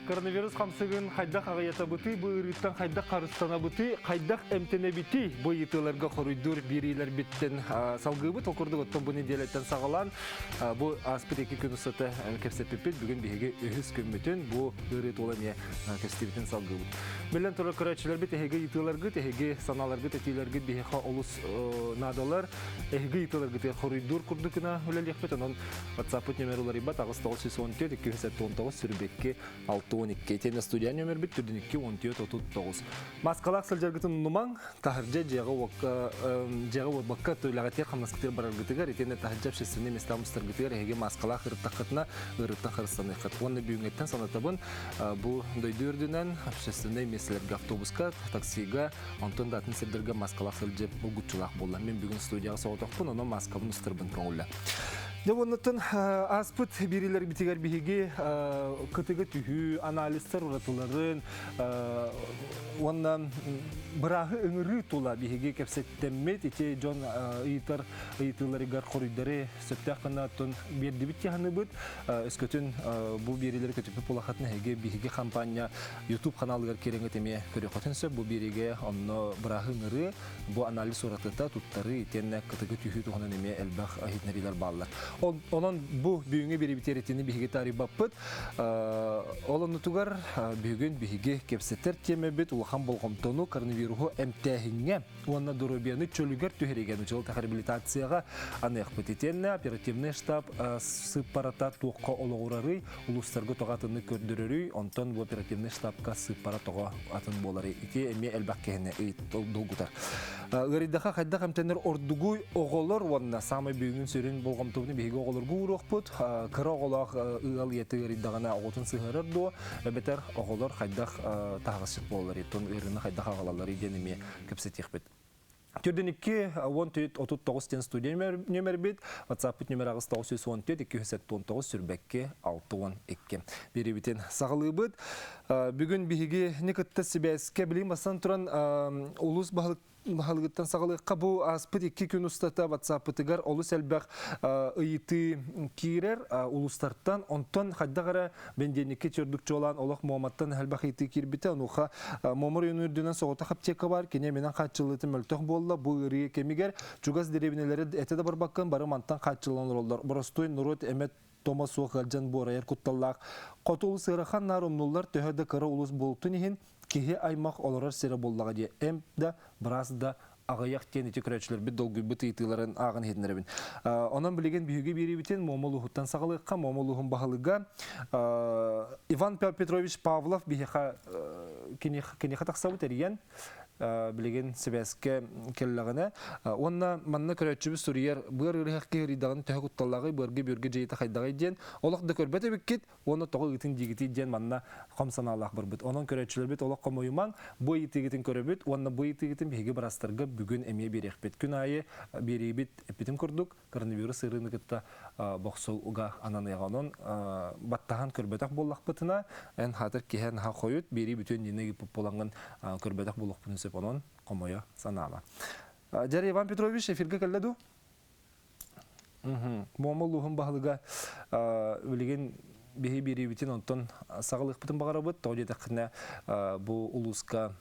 Коронавирус хамсыгын хайдах аҕыйатабытый, бу ыарыыттан хайдах харыстанабытый, хайдах эмтэнэбитий бу ыйытыыларга хоруйдуур биэриилэрбиттэн салгыыбыт. Ол курдук оттон бу нэдиэлэттэн саҕалаан бу ааспыт икки күн устата кэпсэппиппит. Бүгүн биһиги үһүс күммүтүн бу ыарыы тула эмиэ кэстибитин салгыыбыт. Биллэн турар көрөөччүлэрбит эһиги ыйытыыларгыт, эһиги санааларгыт, этиилэргит биһиэхэ олус наадалар. Эһиги ыйытыыларгытыгар хоруйдуур курдук гына үлэлиэхпит. Онон WhatsApp-пыт нөмер уларыйбат 8 914 279 сүрбэкки 62. Итиэннэ студия нөмербит түрдүнүкки 14 39. Маскалаах сылдьаргытын умнумаҥ, таһырдьа дьиэҕэ уокка дьиэҕэ уорбакка үлэҕитигэр хамнаскытыгар бараргытыгар итиэннэ таһырдьа общественнай миэстэҕэ мустаргытыгар эһиги маскалаах ырыттаххытына ыарыттан харыстаныаххыт. Уонна бүгүҥҥэттэн санатабын, бу дойду үрдүнэн общественнай миэстэлэргэ автобуска, таксига, онтон да атын сирдэргэ маскалаах сылдьып булгуччулаах буолла. Мин бүгүн студияҕа соҕотохпун, онон маскабын устарбын көҥүллэ. Дьэ уоннаттан ааспыт биэриилэрбитигэр биһиги кытыгы түһүү, анализтар уратыларын уонна бырааһы ыҥырыы тула биһиги кэпсэттэммит ити дьон ыйытар ыйытыыларыгар хоруйдары сөптөөх гына биэрдибит тиһаныбыт. Өскөтүн бу биэриилэри көтүппүт улахатын эһиги биһиги хампаанньа YouTube ханаалыгар киирэҥҥит эмиэ көрүөххүтүн сөп. Бу биэриигэ онно бырааһы ыҥырыы, бу анализ уратыта, туттарыы итиэннэ кытыгы түһүү туһунан эмиэ элбэх иһитиннэриилэр бааллар. Онон бу бүгүҥҥү биэриибитин биһиги таарыйбаппыт. Ол оннутугар бүгүн биһиги кэпсэтэр тиэмэбит улахан болҕомтону коронавируһу эмтээһиҥҥэ уонна доруобуйаны чөлүгэр түһэриигэ учуолтах реабилитацияҕа аныахпыт. Итиэннэ оперативный штаб сыыппарата туохха олоҕурарый, улуустарга тоҕо атыннык көрдөрөрүй, онтон бу оперативный штабка сыыппара тоҕо атын буоларый. Ити эмиэ элбэх киһини долгутар. Ыарыйдаха хайдах эмтэнэр ордугуй оҕолор уонна саамай бүгүн сүрүн болҕомтобутун биһиги оҕолорго ууруохпут. Кыра оҕолоох ыал ийэтэ ыарыйдаҕына оҕотун сыһыарар дуо, эбэтэр оҕолор хайдах таһаҕасчыт буолаллар, тон ыарыыны хайдах аҕалалларый диэн эмиэ кэпсэтиэхпит. Төрдүн 2 14 39 диэн студия нөмербит, WhatsApp-пыт нөмер 8 914 279 сүрбэкки 62. Биэрибитин саҕалыыбыт. Бүгүн биһиги не кытта сибээскэ билим бастан туран улус баһылыгыттан саҕалыахха бу ааспыт икки күн устата WhatsApp-пытыгар олус элбэх ыйытыы киирэр улустартан онтон хайдах эрэ бэндиэнниккэ чөрдүк чуолаан олох Муоматтан элбэх ыйытыы киирбитэ онуоха Муома оройуонун үрдүнэн соҕотох аптека бар кини эминэн хааччыллыыта мөлтөх буолла бу ыарыы кэмигэр чугас дэриэбинэлэри этэ да барбаккын бары мантан хааччыллан олороллор боростуой норуот эмэ томо суох ыалдьан буорайар кутталлаах. Хоту улус ыарахан наар умнуллар төһө да кыра улус буолтун иһин киһи аймах олорор сирэ буоллаҕа дии. Эмп да, быраас да аҕыйах диэн ити көрөөччүлэрбит долгуйбут ыйытыыларын ааҕан иһитиннэрэбин. Онон билигин биһиги биэриибитин Муома улууһуттан саҕалыахха. Муома улууһун баһылыга Иван Петрович Павлов биһиэхэ киниэхэ тахсабыт эрийэн билигин сибээскэ кэллэҕинэ уонна манна көрөөччүбүт суруйар быар ыарыһах киһи ыарыйдаҕына төһө кутталлааҕый быаргы бүөргэ дьайыыта хайдаҕый диэн олох да көрбөт эбиккит уонна тоҕо ыытын диигитий диэн манна хом санаалаах барбыт онон көрөөччүлэрбит олох хомойумаҥ бу ыйытыыгытын көрөбүт уонна бу ыйытыыгытын биһиги бырастарга бүгүн эмиэ биэриэхпит күн аайы биэриибит эппитим курдук коронавирус ыарыыны кытта бохсууга ананыаҕа. Онон баттаһан көрбөтөх буоллахпытына, эн хаатыр киһи наһаа хойут, биэрии бүтүөн диэни ыыппыт буолаҥҥын көрбөтөх буолуохпутун сөп. Онон хомойо санаама. Дьэ, Иван Петрович эфиргэ кэллэ дуу? Муома улууһун баһылыга билигин биһи биэриибитин онтон саҕалыахпытын баҕарабыт. Тоҕо диэтэххинэ, бу улууска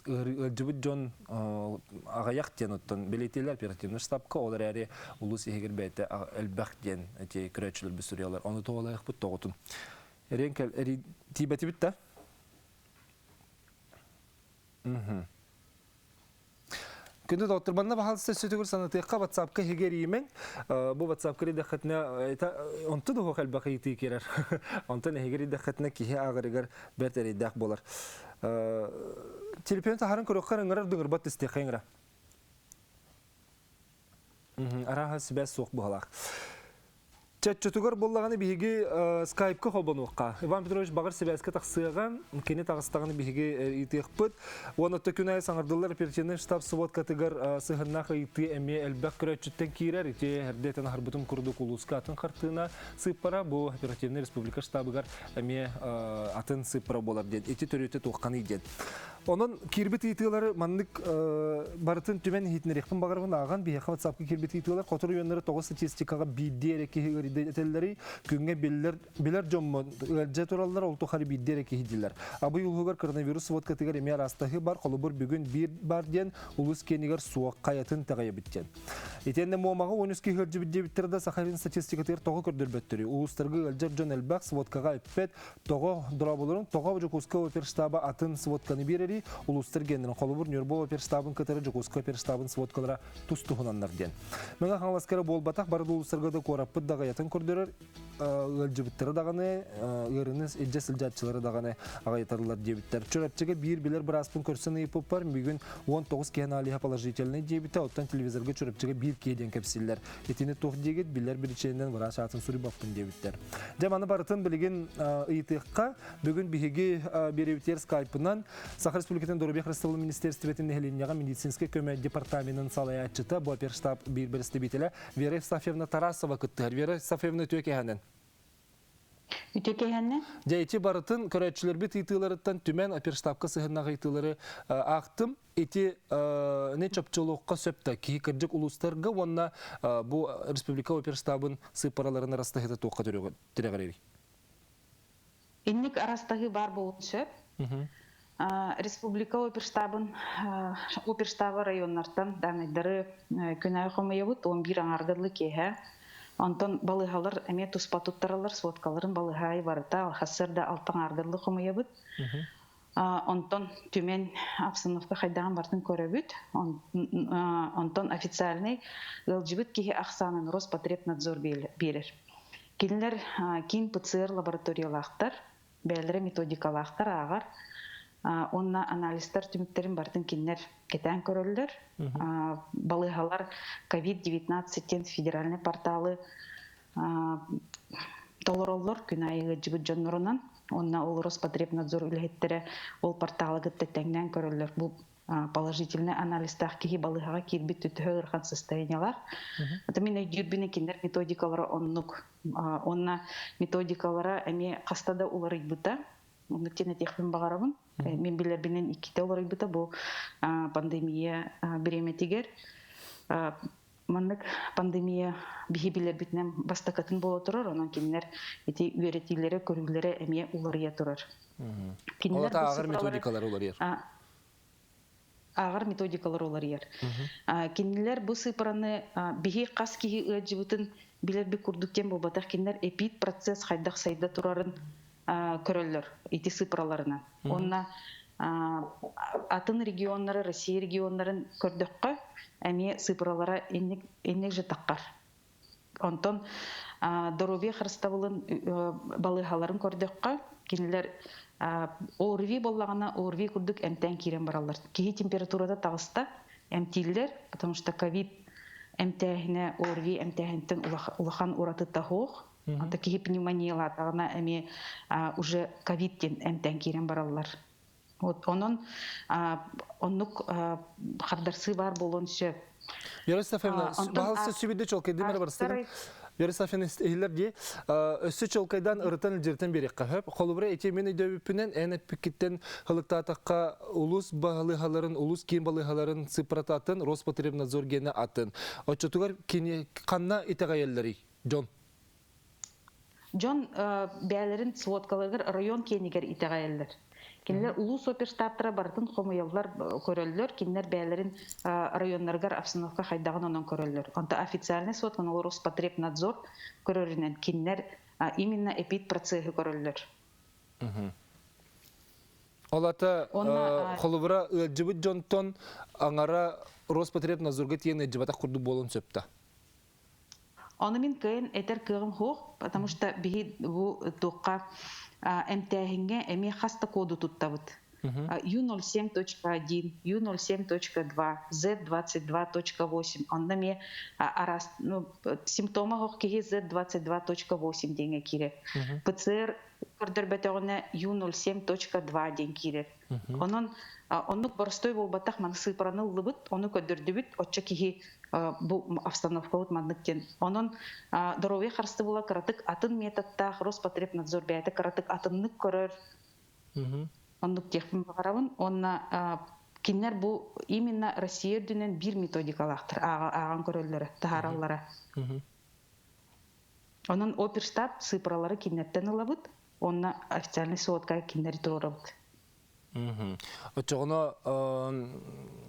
ыалдьыбыт дьон аҕыйах диэн оттон бэлиэтиилэр оперативный штабка ол эрээри улуус иһигэр бэйэтэ элбэх диэн эти көрөөччүлэрбит суруйаллар ону туһалаахпыт тоҕотун эриэн кэл эри тиийбэтибит да Күндү доҕоттор, манна баһаалыста өссө санатыахха WhatsApp-ка иһигэр иимэҥ. Бу WhatsApp-ка идэххитинэ онту да уһуох элбэх ыйытыы киирэр. Онтон эһигэр идэххитинэ киһи ааҕарыгар бэрт эрэйдээх буолар. Телефон таһарын көрүөххэ ыҥырар дыҥырбат истиэххэ ыҥыра. Арааһа сибээс суох быһалаах. Чөччөтүгэр буоллаҕына биһиги скайпка холбонуохха. Иван Петрович баҕар сибээскэ тахсыаҕа, кини таҕыстаҕына биһиги ыйытыахпыт. Уонна күн аайы саҥардыллар оперативнай штаб сводкатыгар сыһыннаах ыйытыы эмиэ элбэх көрөөччүттэн киирэр. Ити эрдэ этэн аһарбытым курдук улууска атын хартыына сыыппара бу оперативнай республика штабыгар эмиэ атын сыыппара буолар диэн. Ити төрүөтэ туохханый диэн. Онон киирбит ыйытыылары маннык барытын түмэн иһитиннэриэхпин баҕарабын ааҕан биһиэхэ WhatsApp-ка киирбит ыйытыылар хоту районнары тоҕо статистикаҕа биирдии эрэ киһи ыарыйда этэллэрий күҥҥэ биллэр билэр дьоммун ыалдьа тураллар ол тухары биирдии эрэ киһи дииллэр. Абый улууһугар коронавирус сводкатыгар эмиэ араастаһыы бар холобур бүгүн биир бар диэн улуус киэнигэр суох хайатын тэҕэйэбит диэн. Итиэннэ Муомаҕа 13 киһи ыалдьыбыт диэбиттэрэ да Саха сирин статистикатыгар тоҕо көрдөрбөттөрүй? Улуустарга ыалдьар дьон элбэх, сводкаҕа эппэт, Тоҕо дорооболорун тоҕо Дьокуускай оперштаба атын сводканы биэрэрий, улуустар геннэрин холобур Ньурба оперштабын кытары Дьокуускай оперштабын сводкалара тус-туһунаннар диэн. Мэҥэ Хаҥаласка эрэ буолбатах, бары да улуустарга да куораппыт даҕайатын көрдөрөр, ыалдьыбыттара даҕаны, ыарыыны илдьэ сылдьааччылары даҕаны аҕайыталлар диэбиттэр. Чурапчыга биир билэр бырааспын көрсөн ыйыппыппар, бүгүн 19 киһи аналиһа положительный диэбитэ, оттон телевизорга Чурапчыга биир киһи диэн кэпсииллэр. Итини туох диэгит, билэр биричиэнэн врач аатын суруйбаппын диэбиттэр. Дьэ, маны барытын билигин ыйытыахха. Бүгүн биһиги биэрэбитигэр скайпынан Саха Республикатын Доруобуйа харыстабылын министерствотын нэһилиэнньэҕэ медицинскэй көмө департаменын салайааччыта, бу оперштаб биир бэрэстэбиитэлэ Вера Евстафьевна Тарасова кыттыһар. Вера Евстафьевна үтүө кэһэнэн. Үтүө кэһэннэ. Дьэ, ити барытын көрөөччүлэрбит ыйытыыларыттан түмэн оперштабка сыһыннах ыйытыылары аахтым. Ити не чопчулуохха сөп да киһи кырдьык улуустарга уонна бу республика оперштабын сыыппараларын арастаһыыта туохха тирэҕирэрий? Инник арастаһыы баар буолуон сөп. Республика оперштабын оперштаба районнартан даанайдары күн аайы хомуйабыт 11 аҥаарга киэһэ. Онтон балыыһалар эмиэ туспа туттараллар, сводкаларын балыыһа аайы барыта сарсыарда алта аҥаарга хомуйабыт. Онтон түмэн обстановка хайдаҕын барытын көрөбүт. Онтон официальный ыалдьыбыт киһи ахсаанын Роспотребнадзор биэрэр. Кинилэр киин ПЦР лабораториялаахтар, бэйэлэрэ методикалаахтар ааҕар. Уонна анализтар түмүктэрин барытын кинилэр кэтээн көрөллөр. Балыыһалар COVID-19 диэн федеральный порталы толороллор күн аайы ыалдьыбыт дьоннорунан уонна ол Роспотребнадзор үлэһиттэрэ ол порталы кытта тэҥнээн көрөллөр. Бу положительный анализтаах киһи балыыһаҕа киирбит төһө ыарахан состояниелаах. Это мин өйдүүрбүн кинилэр методикалара оннук. Уонна методикалара эмиэ хаста да уларыйбыта. Оннук диэн этиэхпин баҕарабын. Мин билэрбинэн иккитэ уларыйбыта бу пандемия бириэмэтигэр. Маннык пандемия биһи билэрбитинэн бастакытын буола турар, онон кинилэр ити үөрэтиилэрэ, көрүүлэрэ эмиэ уларыйа турар. Кинилэр бу ааҕар методикалар уларыйар. Ааҕар методикалар уларыйар. Кинилэр бу сыыппараны биһи хас киһи ыалдьыбытын билэрбит курдук диэн буолбатах, кинилэр эпид процесс хайдах сайда турарын көрөллөр ити сыыппараларынан. Уонна атын регионнары, Россия регионнарын көрдөххө, эмиэ сыыппаралара инник, инник же таххар. Онтон доруобуйа харыстабылын балыыһаларын көрдөххө, кинилэр ОРВИ буоллаҕына, ОРВИ курдук эмтээн киирэн бараллар. Киһи температурата таҕыста, эмтииллэр, потому что ковид эмтээһинэ ОРВИ эмтээһинтэн улахан уратыта суох. Anta киһи пневмониялаатаҕына эмиэ уже ковид диэн эмтээн киирэн бараллар. Вот онон оннук хардарсыы баар буолуон сөп. Вера Стефановна, баһылса сүбүдэ чолкайдым эрэ барыстыгын. Вера Стефановна иһиллэр дии. Өссө чолкайдан ырытан илдьиртэн биэриэххэ сөп. Холобура ити мин өйдөбүппүнэн эн эппиккиттэн ылыктаатахха улус балыыһаларын, улус киин балыыһаларын сыппарататын Роспотребнадзор гиэнэ атын. Оччотугар кини ханна итэҕэйэллэрий дьон? Дьон бэйэлэрин сводкаларыгар район киэнигэр итэҕэйэллэр. Кинилэр улуус оперштабтара барытын хомуйаллар, көрөллөр, кинилэр бэйэлэрин районнарыгар обстановка хайдаҕын онон көрөллөр. Онто официальный сводканы ол Роспотребнадзор көрөрүнэн кинилэр именно эпид процеһы көрөллөр. Ол ата холобура ыалдьыбыт дьонтон аҥара Роспотребнадзорга тиийэн ыалдьыбатах курдук буолуон сөп да? Ону мин кыайан этэр кыаҕым суох, потому что биһи бу туохха эмтээһиҥҥэ эмиэ хас да коду туттабыт. Ю07.1, Ю07.2, Z22.8. Онно эмиэ араас, ну, симптома суох киһи Z22.8 диэҥҥэ киирэр. ПЦР көрдөрбөтөҕүнэ Ю07.2 диэн киирэр. Онон оннук боростой буолбатах, маны сыыпараны ыллыбыт, ону көрдөрдүбүт, оччо киһи бу обстановкабыт маннык диэн. Онон доруобуйа харыстабыла кыратык атын методтаах, Роспотребнадзор бэйэтэ кыратык атыннык көрөр. Оннук диэхпин баҕарабын. Уонна кинилэр бу именно Россия үрдүнэн биир методикалаахтар ааҕан көрөллөрө, таһаараллара. Онон оперштаб сыыпаралары кинилэртэн ылабыт, уонна официальный сводка кинилэри туруорабыт. Оччоҕуна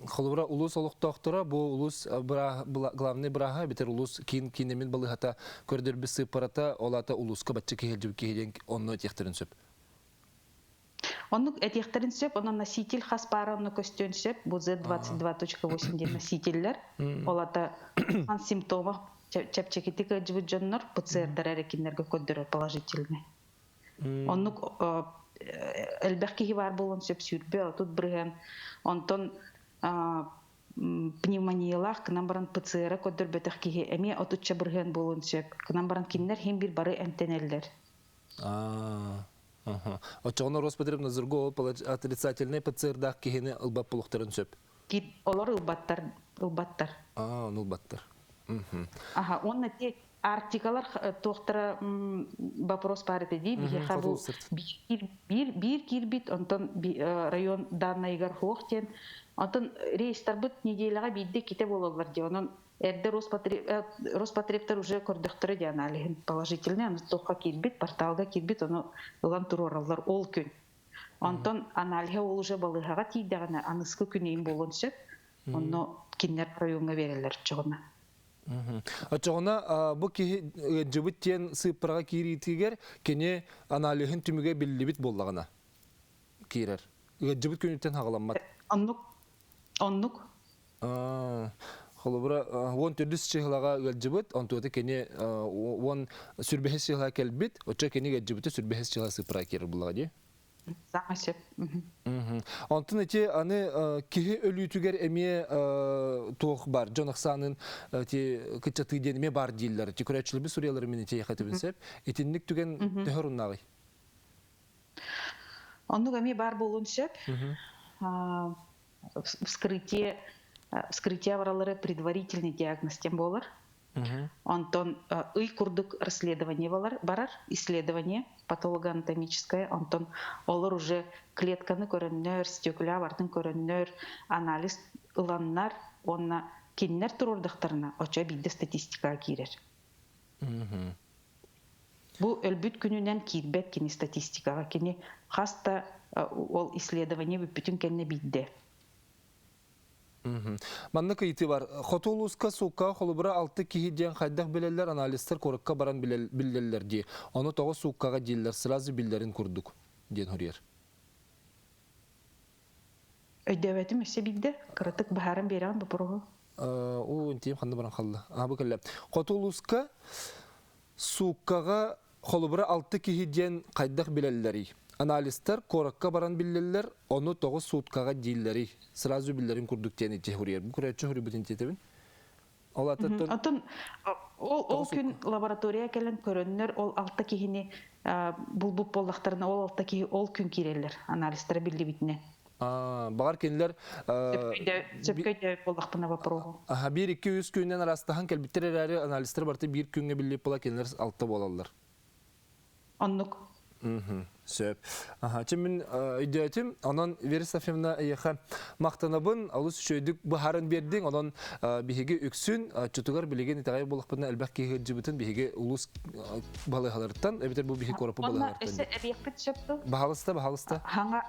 холобура улуус олохтоохторо бу улуус главный бырааһа эбэтэр улуус киин киинэмин балыыһата көрдөрбүт сыыппарата ол аата улууска бачча киһи киһи диэн онно этиэхтэрин сөп. Оннук этиэхтэрин сөп, онон носитель хас паара онно көстүөн сөп. Бу Z22.8 диэн носителлэр. Ол ата симптома чэпчэкитик ыалдьыбыт дьоннор ПЦР-дара эрэ кинилэргэ көрдөрөр положительный. Оннук элбэх киһи баар буолуон сөп 20-30%. Онтон пневмониялаах гынан баран ПЦР көрдөрбөтөх киһи эмиэ 30% буолуон сөп. Гынан баран кинилэр иһин бир бары эмтэнэллэр. Оччоҕуна Роспотребнадзорга ол отрицательный ПЦРдаах киһини ылбат буолуохтарын сөп. Олор ылбаттар, ылбаттар. Аа, ону ылбаттар. Аха, уонна те Арктикалар туохтара вопрос баар этэ дии. Биһиэхэ бу биир биир киирбит, онтон район данныйыгар суох диэн. Онтон рейстарбыт неделяҕа биирдэ иккитэ буолаллар дии. Онон эрдэ Роспотребтар уже көрдөхтөрө дии аналиһын положительный, аны туохха киирбит, порталга киирбит, ону ылан туруораллар ол күн. Онтон аналиһа ол уже балыыһаҕа тиийдэҕинэ аныскы күн иин буолуон сөп. Онно кинилэр райоҥҥа биэрэллэр оччоҕуна. Оччоҕуна бу киһи ыалдьыбыт диэн сыыппараҕа киириитигэр кини аналиһын түмүгэ биллибит буоллаҕына киирэр. Ыалдьыбыт күнүттэн хаҕыламмат. Оннук. Оннук. Холобура, 14 чыһылаҕа ыалдьыбыт, онтуота кини уон сүрбэһис чыһыла кэлбит, оччо кини ыалдьыбыта сүрбэһис чыһыла сыыппара киирэр буоллаҕа дии. Саҥа сөп. Онтон ити аны киһи өлүүтүгэр эмиэ туох бар, дьон ахсаанын ити кыччатыы диэн эмиэ бар дииллэр. Ити көрөөччүлэрбит суруйалларын мин ити эйиэхэ сөп. Итинник түгэн төһө оруннааҕый? Оннук эмиэ бар буолуон сөп. Вскрытие вскрытие баралары предварительный диагноз тем буолар. Онтон ый курдук расследование барар, исследование патологоанатомическое, онтон олор уже клетканы көрөннөр, стекля бартын көрөннөр, анализ ыланнар, уонна кинилэр туруордахтарына очо биирдэ статистикаҕа киирэр. Бу өлбүт күнүнэн киирбэт кини статистикаҕа, кини хас да ол исследование бүппүтүн кэннэ биирдэ. Маннык ыйытыы бар. Хоту улууска суукка холобура алты киһи диэн хайдах билэллэр, анализтар куоракка баран биллэллэр дии. Ону тоҕо сууккаҕа дииллэр, сразу биллэрин курдук диэн хоруйар. Өйдөөбөтүм өссө биирдэ. Кыратык быһааран биэрэҕин боппуруоһу. Уу, интиим ханна баран халла. Аа, бу кэллэ. Хоту улууска сууккаҕа холобура алты киһи диэн хайдах билэллэрий? Анализтар куоракка баран биллэллэр, ону тоҕус сууткаҕа дииллэрий? Сразу биллэрин курдук диэн ити хоруйар. Бу көрөөччү хоруйбутун тиэтэбин. Ол атыттан Оттон ол күн лаборатория кэлэн көрөннөр, ол алта киһини булбут буоллахтарына, ол алта киһи ол күн киирэллэр, анализтара биллибитинэн. Баҕар кинилэр Сөпкө өйдөөбүт буоллахпына вопроһу. Биир, икки, үс күнүнэн араастаһан кэлбиттэр эрээри, анализтар барыта биир күҥҥэ биллибит буола кинилэр алта буолаллар. Оннук. Сөп. Чэ мин өйдөөтүм. Онон Вера Сафьевна эйиэхэ махтанабын. Олус үчүгэйдик быһааран биэрдиҥ. Онон биһиги үксүн отчутугар билигин итэҕэй буоллахпытына элбэх киһи ыалдьыбытын биһиги улуус балыыһаларыттан эбэтэр бу биһиги куораппыт Онно өссө балыыһаларыттан. эбиэхпит сөп дуо? Баһалыста, баһалыста. Хаҥа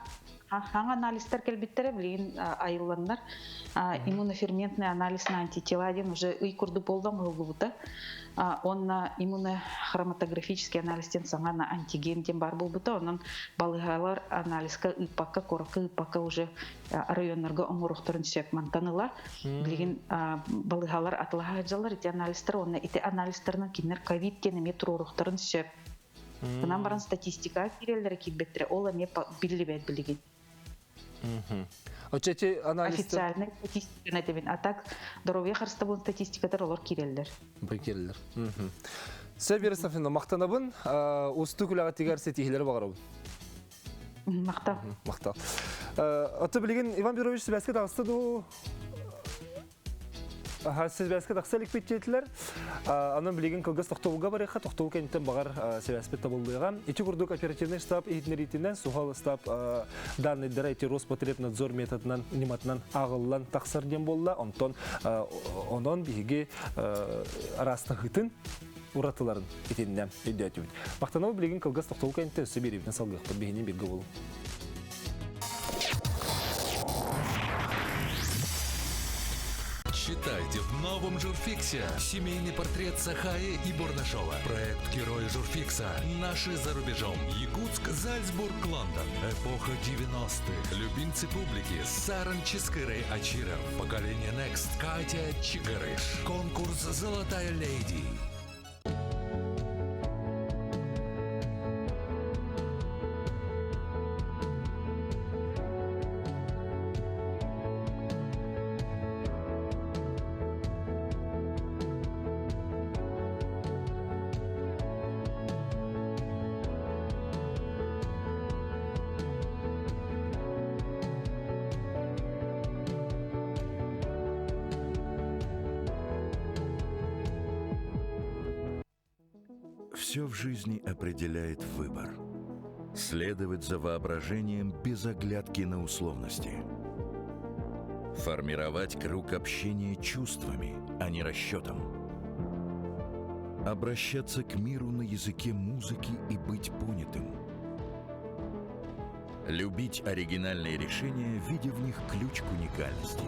хаҥа анализтар кэлбиттэрэ билигин айылланнар иммуноферментный анализ на антитела диэн уже ый курдук буолла оҥоһуллубута. Уонна иммунохроматографический анализ диэн саҥа на антиген диэн баар буолбута. Онон балыыһалар анализка ыыппакка, куоракка ыыппакка уже районнарга оҥоруохтарын сөп мантан ыла. Билигин балыыһалар атылаһа сылдьаллар ити анализтар уонна ити анализтарынан кинилэр ковид диэн эмиэ туруоруохтарын сөп. Гынан баран статистикаҕа киирэллэрэ киирбэттэрэ ол эмиэ биллибэт билигин. Оччо анализтар Официальный статистиканы этэбин. А так доруобуйа харыстабылын статистикатар олор киирэллэр. Киирэллэр. Сөп Вера Сафина, махтанабын. Устук үлэҕитигэр ситиһиилэри баҕарабын. Махтал. Махтал. Отто билигин Иван Петрович сибээскэ таҕыста дуу? Сибээскэ тахса иликпит диэтилэр. Анан билигин кылгас тохтобулга барыахха, тохтобул кэнниттэн баҕар сибээспит табыллыаҕа. Ити курдук оперативный штаб иһитиннэриитинэн суһал штаб данныйдара ити Роспотребнадзор методынан ньыматынан ааҕыллан тахсар диэн буолла. Онтон онон биһиги араастаһыытын уратыларын итиннэ өйдөөтүбүт. Махтанабы билигин кылгас тохтобул кэнниттэн өссө биэриибитин салгыахпыт биһини биргэ буолуҥ. Читайте в новом Журфиксе. Семейный портрет Сахаи и Бурнашова. Проект Герои Журфикса. Наши за рубежом. Якутск, Зальцбург, Лондон. Эпоха 90-х. Любимцы публики. Саран Чискырей Ачиров. Поколение Next. Катя Чигарыш. Конкурс «Золотая леди». Все в жизни определяет выбор. Следовать за воображением без оглядки на условности. Формировать круг общения чувствами, а не расчетом. Обращаться к миру на языке музыки и быть понятым. Любить оригинальные решения, видя в них ключ к уникальности.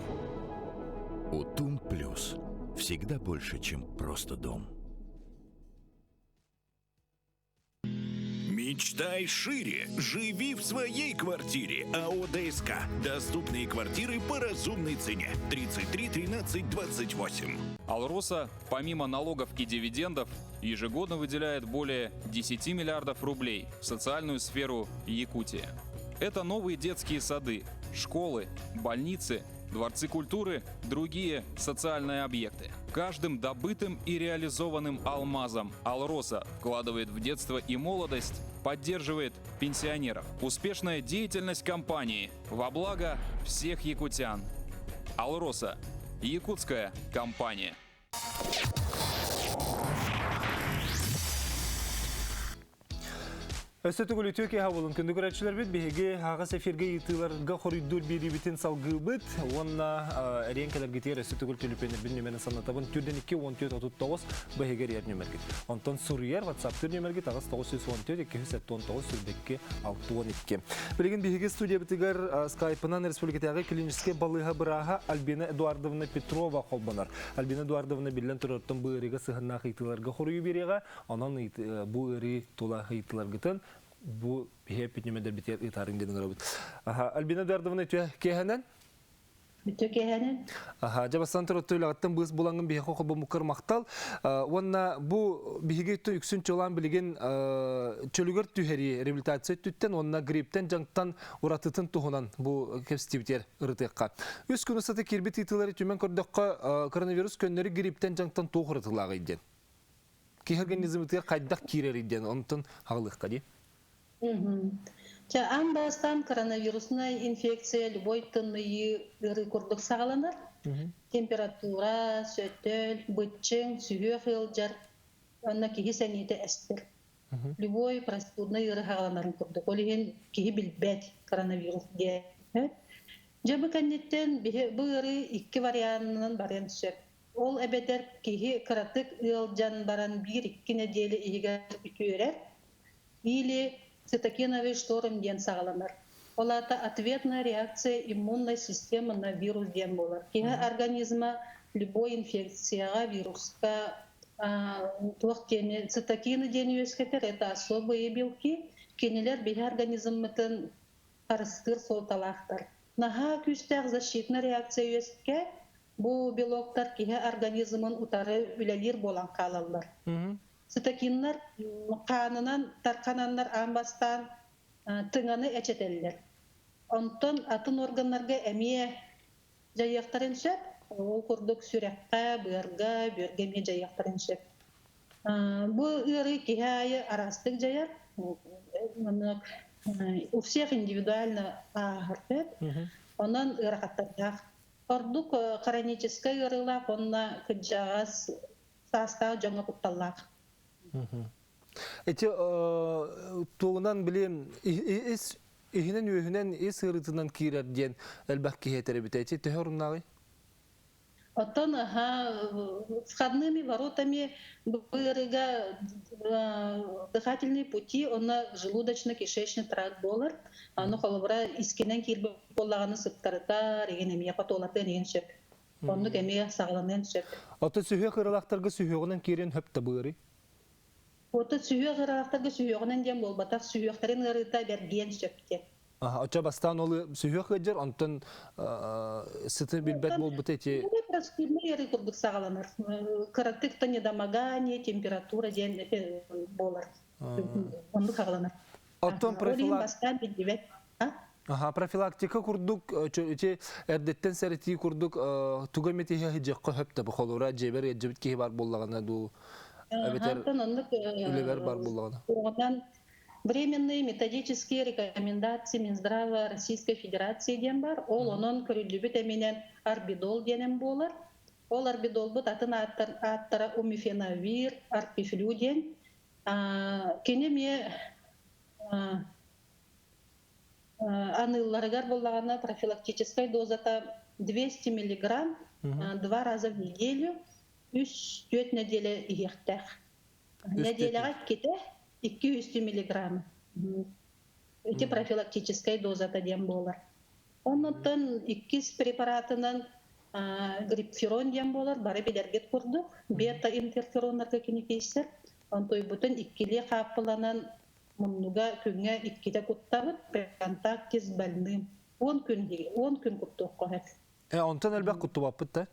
Утум Плюс. Всегда больше, чем просто дом. Мечтай шире. Живи в своей квартире. АО ДСК. Доступные квартиры по разумной цене. 33 13 28. Алроса, помимо налогов и дивидендов, ежегодно выделяет более 10 миллиардов рублей в социальную сферу Якутии. Это новые детские сады, школы, больницы, дворцы культуры, другие социальные объекты. Каждым добытым и реализованным алмазом Алроса вкладывает в детство и молодость, поддерживает пенсионеров. Успешная деятельность компании во благо всех якутян. Алроса – якутская компания. Өссө төгүл үтүө киэһэ буолун күндү көрөөччүлэрбит биһиги аҕыс эфиргэ ыытыыларга хоруйдуур биэриибитин салгыыбыт уонна эриэн кэлэргитигэр өссө төгүл түлүпүөннэрбин нүмерин санатабын түрдэн 2 14 39 быһыгар иэр нүмергит. Онтон суруйар WhatsApp-тыр нүмергит аҕыс 914 279 22 62. Билигин биһиги студиябытыгар скайпынан республикатааҕы клиническэй балыыһа бырааһа Альбина Эдуардовна Петрова холбонор. Альбина Эдуардовна биллэн турартан бу ыарыыга сыһыннаах ыйтыыларга хоруйу биэриэҕэ. Онон бу ыарыы тула ыйытыларгытын бу биһи эппит ыытаарыҥ диэн ыҥырабыт. Альбина Эдуардовна үтүө киэһэнэн. Үтүө киэһэнэн. Аха, дьэ бастан турар үлэҕиттэн быыс булаҥҥын биһиэхэ холбоммуккар махтал. Уонна бу биһиги үксүн чуолаан билигин чөлүгэр түһэрии реабилитация өттүттэн уонна грипптэн дьаҥтан уратытын туһунан бу кэпсэтиибитигэр ырытыахха. Үс күн устата киирбит ыйытыылары түмэн көрдөххө, коронавирус көннөрү грипптэн дьаҥтан туох уратылааҕый диэн. Киһи организмытыгар хайдах киирэрий диэн онтон хаҕылыахха дии. Чэ, аан бастаан коронавируснай инфекция любой тымныйыы ыарыы курдук саҕаланар. Температура, сөтөл, быччыҥ, сүһүөх ыалдьар, онно киһи сэниэтэ эстэр. Любой простудный ыарыы хаҕаланарын курдук. Ол иһин киһи билбэт коронавирус диэн. Дьэ, бу кэнниттэн бу ыарыы икки варианынан барыан сөп. Ол эбэтэр киһи кыратык ыалдьан баран биир-икки нэдиэлэ иһигэр үтүөрэр или цитокиновый шторм диэн саҕаланар. Ол аата ответная реакция иммунной системы на вирус диэн буолар. Киһи организма любой инфекцияҕа, вируска туох диэни цитокины диэн үөскэтэр, это особые белки. Кинилэр биһи организммытын харыстыыр суолталаахтар. Наһаа күүстээх защитная реакция үөскэ, бу белоктар киһи организмын утары үлэлиир буолан хаалаллар. Цитокиннар хаанынан тархананнар аан бастаан тыҥаны эчэтэллэр. Онтон атын органнарга эмиэ дьайыахтарын сөп. Ол курдук сүрэххэ, быарга, бүөргэ эмиэ дьайыахтарын сөп. Бу ыарыы киһи аайы араастык дьайар. Маннык у всех индивидуально ааһар сөп. Онон ыарахаттардаах. Ордук хроническай ыарыылаах уонна кырдьаҕас саастаах дьоҥҥо кутталлаах. Ити тугунан билим ис иһинэн-үөһүнэн ис ыарыытынан киирэр диэн элбэх киһи этэр эбит. Ити төһө оруннааҕый? Оттон входными воротами быарыга дыхательные пути, онно желудочно-кишечный тракт буолар. Аны холобура искинэн киирбит буоллаҕына сыптарытар, игин эмиэ хотуолатыан иһин сөп. Оннук эмиэ саҕаланыан сөп. Оттон сүһүөх ыралаахтарга сүһүөҕүнэн киирэн хөп да быарый? Оттон сүһүөх ыраахтарга сүһүөҕүнэн диэн буолбатах, сүһүөхтэрин ыарыыта бэргиэн сөп диэн. Оччо бастаан ол сүһүөх ыалдьар, онтон сыты билбэт буолбута ити. Простудный ыарыы курдук саҕаланар. Кыратык то недомогание, температура диэн буолар. Оннук саҕаланар. Оттон бастаан биллибэт. Аха, профилактика курдук, ити эрдэттэн сэрэтии курдук туга эмит иһэ сыдьыахха сөп да холура дьиэбэр ыалдьыбыт киһи бар буоллаҕына дуу эбэтэр үлэбэр бар буоллаҕына. Временные методические рекомендации Минздрава Российской Федерации диэн бар. Ол онон көрүллүбүт эминэн арбидол диэнэн буолар. Ол арбидолбут атын ааттара умифеновир, арпифлю диэн. Кини эмиэ аныылларыгар буоллаҕына профилактическай дозата 200 миллиграмм два раза в неделю үс-түөрт нэдиэлэ иһиэхтээх. Нэдиэлэҕэ иккитэ 200 миллиграмм. Ити профилактическай дозата диэн буолар. Оннуттан иккис препаратынан гриппферон диэн буолар, бары билэргит курдук. Бета-интерфероннарга кини киирсэр. Онтуйбутун иккилии хааппыланан муннуга күҥҥэ иккитэ куттабыт, контакте с больным. 10 күн, 10 күн куттуохха сөп. Онтон элбэх куттубаппыт да?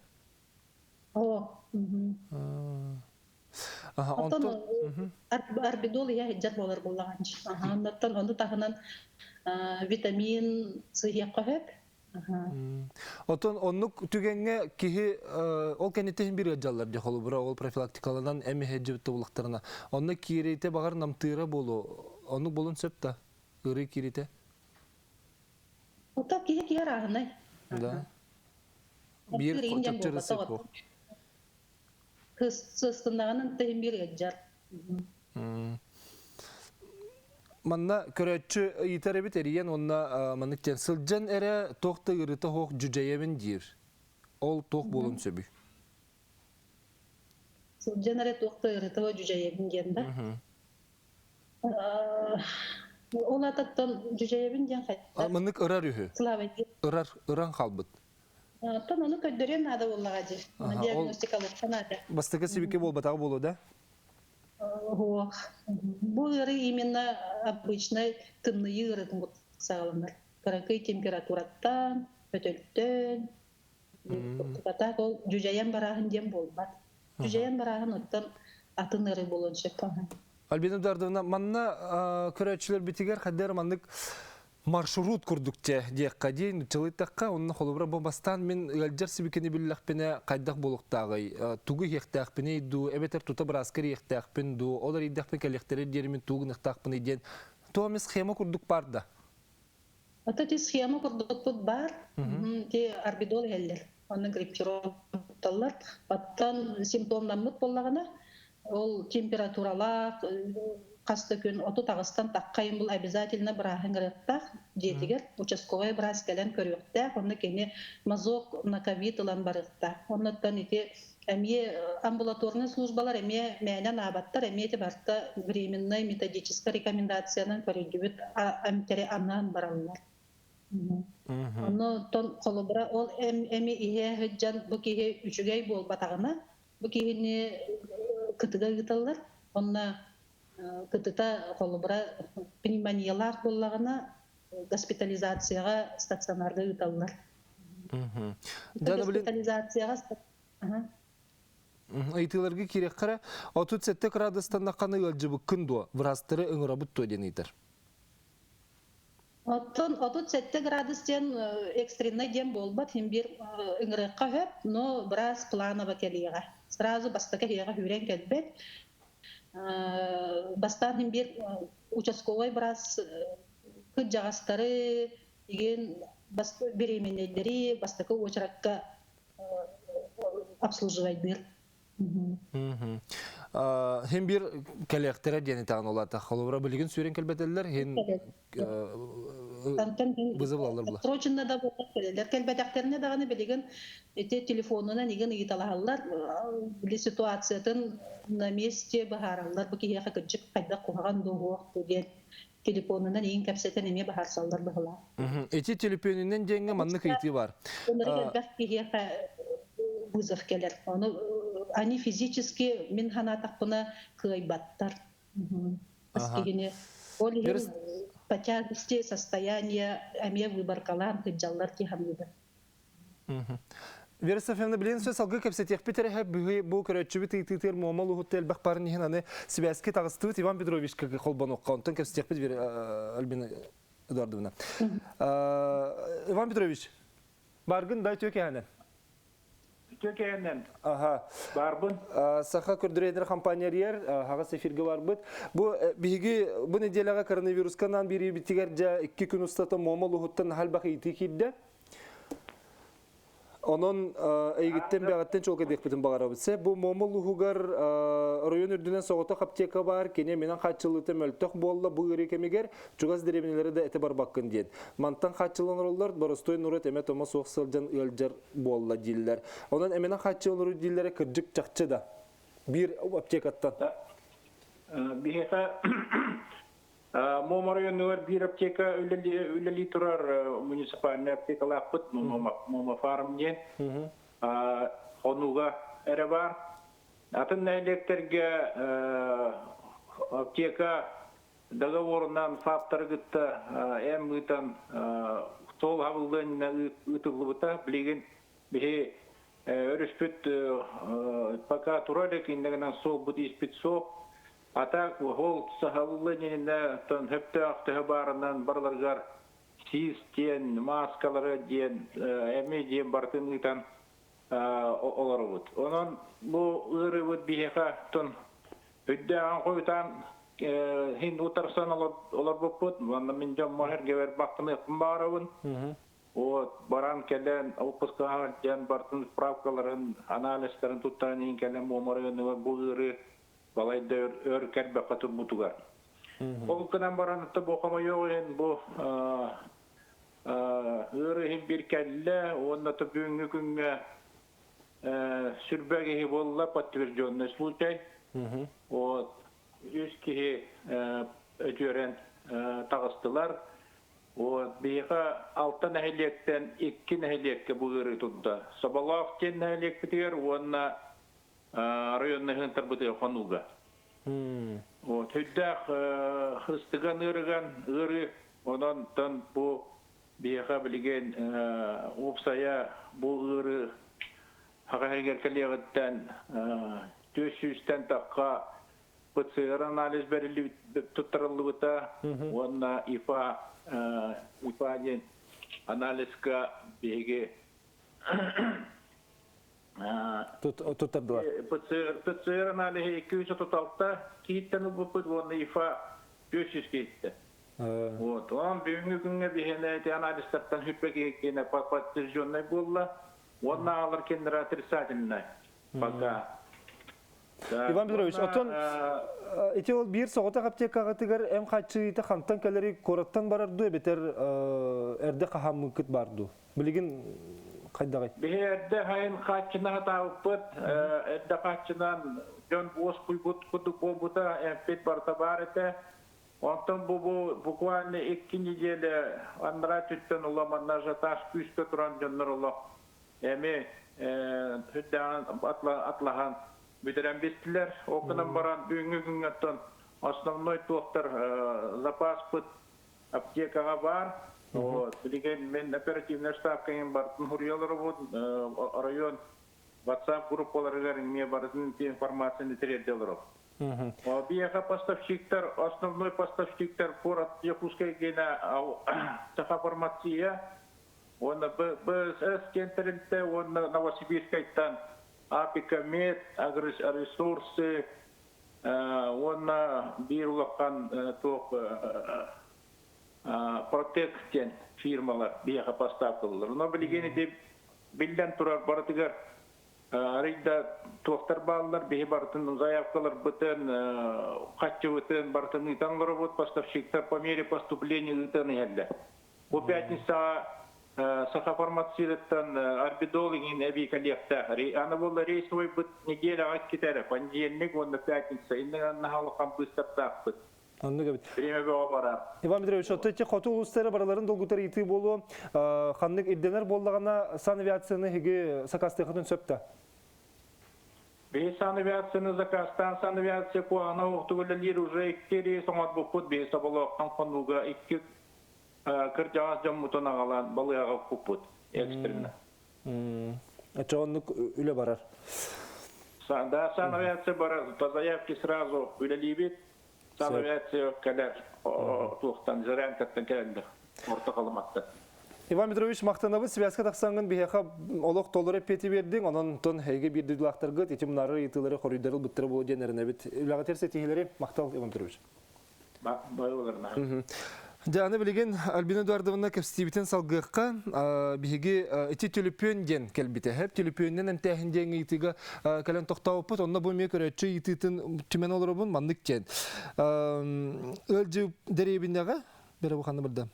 О, Оттон арбидол иһэ сылдьар буолар буоллаҕанчы. Оннуттан ону таһынан витамин сыһыахха сөп. Оттон оннук түгэҥҥэ киһи ол кэнниттэн бир ыалдьаллар дии холобура ол профилактикаланан эм иһэ буллахтарына онно кииритэ баҕар намтыыра буолуо оннук буолун сөп да ыарыы кииритэ. Оттон киһи киһи арааһынай. Да. Биир чопчу рецепт буо. Сыстыннаҕынан тыһын биир ыалдьар. Манна көрөөччү ыйытар эбит эрийэн уонна маннык диэн сылдьан эрэ туох да ыарыыта суох дьүдьэйэбин диир. Ол туох буолуон сөбүй? Сылдьан эрэ туох да ыарыыта суох дьүдьэйэбин диэн да. Ол ататтан дьүдьэйэбин диэн хайдах? Маннык ырар үһү. Слава Ырар, ыран хаалбыт. Оттон ону көрдөрүөн наада буоллаҕа дии. Диагностикалыахха наада. Бастакы сибикэ буолбатаҕа буолуо да? Суох. Бу ыарыы именно обычный тымныйыы ыарыытын саҕаланар. Кыракый температураттан, өтөлтөн, так ол дьүдьэйэн барааһын диэн буолбат. Дьүдьэйэн барааһын оттон атын ыарыы буолуон сөп. Альбина Эдуардовна, манна көрөөччүлэрбитигэр хайдах маннык маршрут курдук дьэ диэххэ диэн нуччалыйтахха онно холобура бу бастаан мин ыалдьар сибикини биллэхпинэ хайдах буолуохтааҕый тугу иһиэхтээхпиний дуу эбэтэр тута бырааска ириэхтээхпин дуу ол эрийдэхпин кэлиэхтэрэ диэри мин тугу гыныахтаахпыный диэн туох эмэ схема курдук баар да. Ото ти схема курдукпут баар ти арбидол иһэллэр онно гриппферон тутталлар оттон симптомнаммыт буоллаҕына ол температуралаах хас да күн 38-тан таххайын бул обязательно бырааһын ырыаттаах дьиэтигэр участковай быраас кэлэн көрүөхтээх онно кини мазок на ковид ылан барыахтаах оннуттан ити эмиэ амбулаторный службалар эмиэ мээнэ аабаттар эмиэ ити барыта временной методическай рекомендациянан көрүллүбүт эмтэри анаан бараллар. Онно холобура ол эми иһэ сылдьан бу киһи үчүгэй буолбатаҕына бу киһини кытыга ыыталлар. Онно кытыта холобура пневмониялаах буоллаҕына госпитализацияҕа стационарга ыыталлар. Госпитализацияҕа Ыйытыыларга киириэххэ 37 градустаннахханы ыалдьыбыккын дуо? Врачтары ыҥырабыт дуо диэн ыйытар. Оттон 37 градус диэн экстренный диэн буолбат, хин бир ыҥырыахха сөп, но быраас планово кэлиэҕэ. Сразу бастакы иһиэҕэ сүүрэн кэлбэт. Бастаан хин бир участковай быраас кырдьаҕастары, игин беременнэйдэри бастакы уочаракка обслуживайдыыр. Хин бир кэлиэхтэрэ диэн итаҕын олата. Холобура билигин сүүрэн кэлбэтэллэр, хин вызовлалар була. Срочно да буолар кэлэллэр. Кэлбэтэхтэринэ даҕаны билигин ити телефонунан игин ыйыталаһаллар, били ситуациятын на месте быһаараллар. Бу киһиэхэ кырдьык хайдах куһаҕан дуу диэн телефонунан игин кэпсэтэн эмиэ быһаарсаллар быһылаах. Ити төлөпүөнүнэн диэҥҥэ маннык ыйытыы бар. Элбэх киһиэхэ вызов кэлэр. Ону они физически мин санаатахпына кыайбаттар. Киһини ол иһин по тяжести состояния эмиэ выборкалаан сылдьаллар дии саныыбын. Вера Софьевна, билин сөз салгыы кэпсэтиэхпит эрэһэ бүһүй бу көрөөччүбүт ыйытыытыгар Муома улууһуттан элбэх барын иһин аны сибээскэ таҕыстыбыт Иван Петровичка холбонуохха. Онтон кэпсэтиэхпит Альбина Эдуардовна. Иван Петрович, баргын да үтүө Үтүө Аха. Барбын. Саха көрдөрөйдер компания рияр, хаҕас эфирге барбыт. Бу биһиги бу неделяга коронавируска наан бириибитигэр дьэ 2 күн устата Муома улууһуттан халбах ыйытыы киирдэ. Онон эйигиттэн бэҕэттэн чуолкайдыахпытын баҕарабыт. Сэ бу Муома улууһугар оройуон үрдүнэн соҕотох аптека баар, кини минэн хааччыллыыта мөлтөх буолла бу ыарыы кэмигэр чугас дэриэбинэлэри да этэ барбаккын диэн. Мантан хааччыллан олороллор, боростуой норуот эмэ-томо суох сылдьан ыалдьар буолла дииллэр. Онон эминэн хааччыллан олоруу дииллэрэ кырдьык чахчы да. Биир аптекаттан. Биһиэхэ Муома оройуонугар биир аптека үлэлии турар муниципальнай аптекалаахпыт Муома фарм диэн хонууга эрэ баар. Атын нэһилиэктэргэ аптека договорунан ФАПтары кытта эм ыытан суол хабыллыан ыытыллыбыта. Билигин биһи өрүспүт пока тура илик, иннигинэн суолбут ииспит суох. А так ол саһыллы иннинэ оттон сөптөөх төһө баарынан барыларыгар сиис диэн, мааскалары диэн, эми диэн барытын ыытан олоробут. Онон бу ыарыыбыт биһиэхэ оттон үрдээҕин хойутаан хин утарсан олорбуппут. Уонна мин дьоммор эргэбэр бахтаныахпын баҕарабын. Вот, баран кэлэн, отпускаҕа диэн бартын справкаларын, анализтарын туттаран иһин кэлэн Муома районугар бу ыарыы балайда өр кэрбэххэ турбутугар. Ол гынан баран бу хомойуох иһин бу ыар иһин бир кэллэ уонна бүгүҥҥү күҥҥэ сүрбэ киһи буолла подтвержденный случай. Вот үс киһи өтүөрэн таҕыстылар. Вот биһиэхэ алта нэһилиэктэн икки нэһилиэккэ бу ыарыы турда. Соболоох диэн нэһилиэкпитигэр уонна районный ыһыынтарбытыгар хонууга. Вот үрдээх хыстыган ыарыган ыарыы онон тон бу биһиэхэ билигин уопсайа бу ыарыы хаҕаһыгар кэлиэҕиттэн 400-тэн тахха ПЦР анализ бэриллибит туттарыллыбыта уонна ИФА ИФА диэн анализка биһиги Туттардылар. ПЦР аналиһы 236 киһиттэн ылбыппыт уонна ИФА 400 киһиттэн. Вот. Онон бүгүҥҥү күҥҥэ биһиэнэ ити анализтартан сүрбэ киһи киэнэ подтвержденный буолла. Уонна аҕалар киэннэрэ отрицательный. Пока. Иван Петрович, оттон ити ол биир соҕотох аптекаҕытыгар эм хааччыйыыта хантан кэлэри куораттан барар дуу эбэтэр эрдэ хаһааммыккыт баар дуу? Билигин хайдаҕый? Биһи эрдэ хайын хааччына хатаабыппыт, эрдэ хааччынан дьон уоскуйбут курдук буолбута, эмпит барыта баар этэ. Онтон бу буквально 2 неделя анараа өттүттэн улам ажиотаж күүскэ туран дьоннор олох эми үрдээҕин атлаһан бүтэрэн бистилэр. Ол гынан баран бүгүҥҥү күҥҥэ оттон основной туохтар запаспыт аптекаҕа баар. Вот, билигин мен оперативный штабка бартын хуруйалар оройуон WhatsApp группаларыгар эмиэ барытын информацияны тириэрдэ олорор. Биһиэхэ поставщиктар, основной поставщиктар куорат Якутскай гена Сахафармация уонна БСС диэн тэрилтэ уонна Новосибирскайтан Апикамед, Агроресурсы уонна биир улахан туох Протек диэн фирмалар биһиэхэ поставкалыыллар. Но билигин ити биллэн турар барытыгар арыйда туохтар бааллар, биһи барытын заявкаларбытын, хаччыбытын барытын ыытан олоробут, поставщиктар по мере поступления ыытан иһэллэр. Бу пятницаҕа Саха фармацевтыттан Арбидол иҥин эбии кэлиэхтээх. Аны буолла рейсовойбут неделяҕа иккитэ эрэ, понедельник уонна пятница. Иннинэ наһаа улахан быыстаптаахпыт. Оннук эбит. Время бөҕө барар. Иван Петрович, оттон ити хоту улуустары барыларын долгутар ыйытыы буолуо. Ханнык ирдэнэр буоллаҕына санавиацияны эһиги сакаастыаххытын сөп да? Биһи санавиацияны заказтаан санавиация куһаҕана уһуктук үлэлиир уже икки рейс оҥорбуппут биһи Соболоохтон Хонууга икки кырдьаҕас дьоммутун аҕалан балыыһаҕа укпуппут экстренно. Оччоҕо оннук үлэ барар. Да, санавиация барар. По заявке сразу үлэлиибит. Санавиация кэлэр туохтан Зырянкаттан кэлэллэр. Орто Халыматтан. Иван Петрович, махтанабыт связка тахсаҥҥын биһиэхэ олох толору эппиэти биэрдиҥ, онон тон эйгэ биир дойдулаахтаргыт ити мунаарар ыйытыылары хоруйдары ылбыттара буолуо диэн эрэнэбит. Үлэҕитигэр ситиһиилэри махтал, Иван Петрович. Дьэ, аны билигин Альбина Эдуардовна кэпсэтиибитин салгыахха. Биһиги ити түлүпүөн диэн кэлбитэ. Хэп түлүпүөнүнэн эмтээһин диэн ыйытыыга кэлэн тохтообуппут. Онно бу эмиэ көрөөччү ыйытыытын түмэн олоробун маннык диэн. Ыалдьы дэриэбинэҕэ бэрэ бу ханна барда?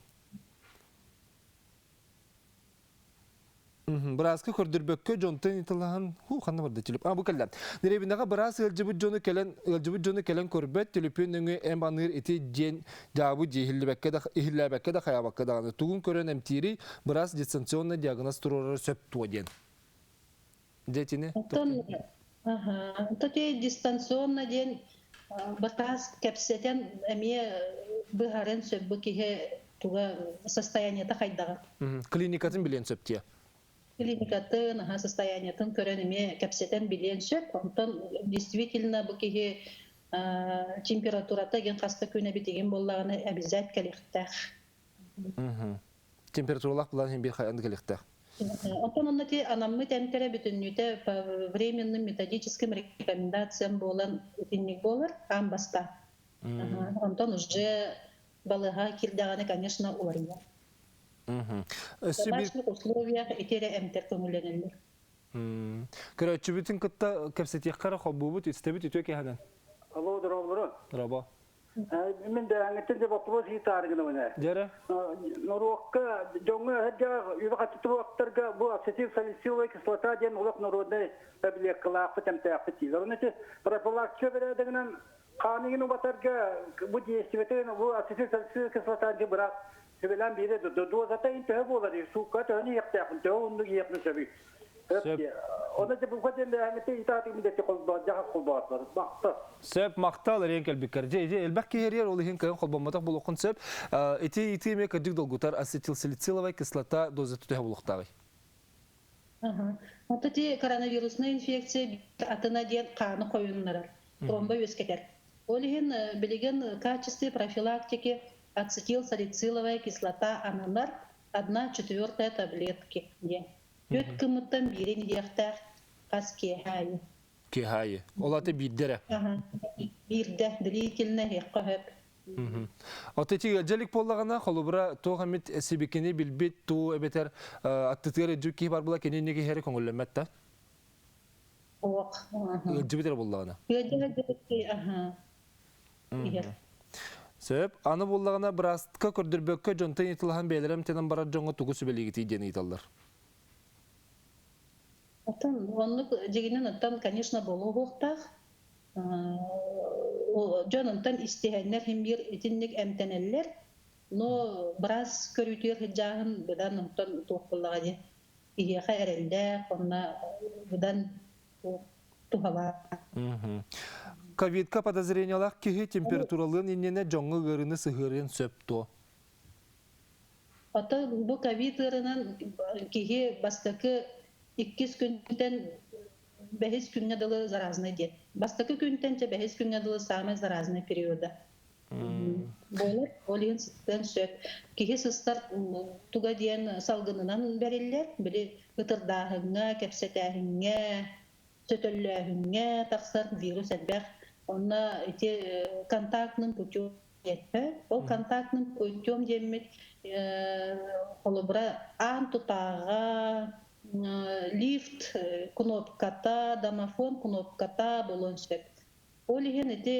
Бырааска көрдөрбөккө дьонтон ытылаһан, хуу ханна барда түлүп. А бу кэллэ. Дэриэбинэҕэ быраас ыалдьыбыт дьону кэлэн ыалдьыбыт дьону кэлэн көрбөт, түлүпүөн өҥө эм аныыр ити диэн дьаабы дии иһиллибэккэ да иһиллээбэккэ да хайаабакка даҕаны тугун көрөн эмтиирий, быраас дистанционный диагноз туруорара сөп туо диэн. Дьэ итини Оттон аха, ти дистанционно диэн бытаас кэпсэтэн эмиэ быһарын сөп бу киһи туга состояниета хайдаҕын. Клиникатын билиэн сөп диэ. Клиникатын, аха, состояниетын көрөн эмиэ кэпсэтэн билиэн сөп. Онтон действительно бу киһи температурата ген хаста күн эбитигин буоллаҕына обязательно кэлиэхтээх. Температуралаах булан иһин биир хайан кэлиэхтээх. Оттон онно ти анаммыт эмтэрэ бүтүннүүтэ по временным методическим рекомендациям буолан итинник буолар, аан бастаан. Онтон уже балыһа кирдэҕинэ, конечно, уларыйар. Өссө биир Домашних условиях ити эрэ эмтэр көҥүллэнэллэр. Көрөөччүбүтүн кытта кэпсэтиэххэ эрэ холбуубут, истэбит үтүө киһинэн. Алло, здорово. Здорово. Мин дэһэҥҥиттэн дьэ боппуруос ыйытаары гынабын ээ. Дьэрэ? Норуокка дьоҥҥо эһэрдээх үбэ-харчы бу ацетилсалициловая кислота диэн олох народнай таблеткалаахпыт, эмтээхпит дииллэр. Оны ити профилактика бэрээдэгинэн хааны убатарга бу действиетин бу ацетилсалициловая кислота диэн быраас сүбэлээн биэрэ дозата ин төһө буолар суукка төһөнү иһиэхтээхпин төһө уһуннук иһиэхпин сөбүй Сөп. Оны дьэ бука диэн бэһэҥҥитэ итаатыгым дэти холбоот дьаһах холбоотулар махтал. Сөп, махтал эриэн кэлбиккэр. Дьэ, ити элбэх киһи эрийэр, ол иһин кыайан холбоммотох буолуоххун сөп. Ити ити эмиэ кырдьык долгутар ацетилсалициловай кислота дозата төһө буолуохтааҕый? Ага. Вот эти коронавирусная инфекция атына диэн хааны хойуннарар, тромба үөскэтэр. Ол иһин билигин качестве профилактики ацетилсалициловая кислота ананар одна четвертая таблетки диэн. Түөрт кымыттан биирин иһиэхтээх хас киэһэ аайы. Киэһэ аайы. Ол аты биирдэ эрэ. Аха. Биирдэ длительно иһиэххэ сөп. От ити ыалдьа илик буоллаҕына, холобура, туох эмит сибикини билбит туу эбэтэр аттытыгар ыалдьыбыт киһи бар була кини инники иһэрэ көҥүллэммэт да? Ох. Ыалдьыбыт эрэ буоллаҕына. Ыалдьа ыалдьыбыт киһи аха. Иһэр. Сөп. Аны буоллаҕына, быраастка көрдөрбөккө дьонтон ыйыталаһан бэйэлэрэ эмтэнэн барар дьоҥҥо тугу сүбэлиигитий диэн ыйыталлар. Оттон оннук дьигинэн оттон, конечно, буолуохтаах. Дьон онтон истиһэннэр син биир итинник эмтэнэллэр. Но быраас көрүүтүгэр сылдьааһын быдан онтон туох буоллаҕа дии киһиэхэ эрэллээх уонна быдан туһалаах. Ковидка подозрениелаах киһи температуралыан иннинэ дьоҥҥо ыарыыны сыһыарыан сөп дуо? Оттон бу ковид ыарынан киһи бастакы иккис күнтэн Бэһис күҥҥэ дылы заразный диэн. Бастакы күнтэн чэ бэһис күҥҥэ дылы самый заразный периода. Буолар, ол иһин сыстыан сөп. Киһи сыстар туга диэн салгынынан бэриллэр, били ытырдааһыҥҥа, кэпсэтээһиҥҥэ, сөтөллөөһүҥҥэ тахсар вирус элбэх. Онно ити контактным путем диэппэ. Ол контактным путем диэммит холобура аан тутааҕа, лифт кнопката, домофон кнопката буолуон сөп. Ол иһин ити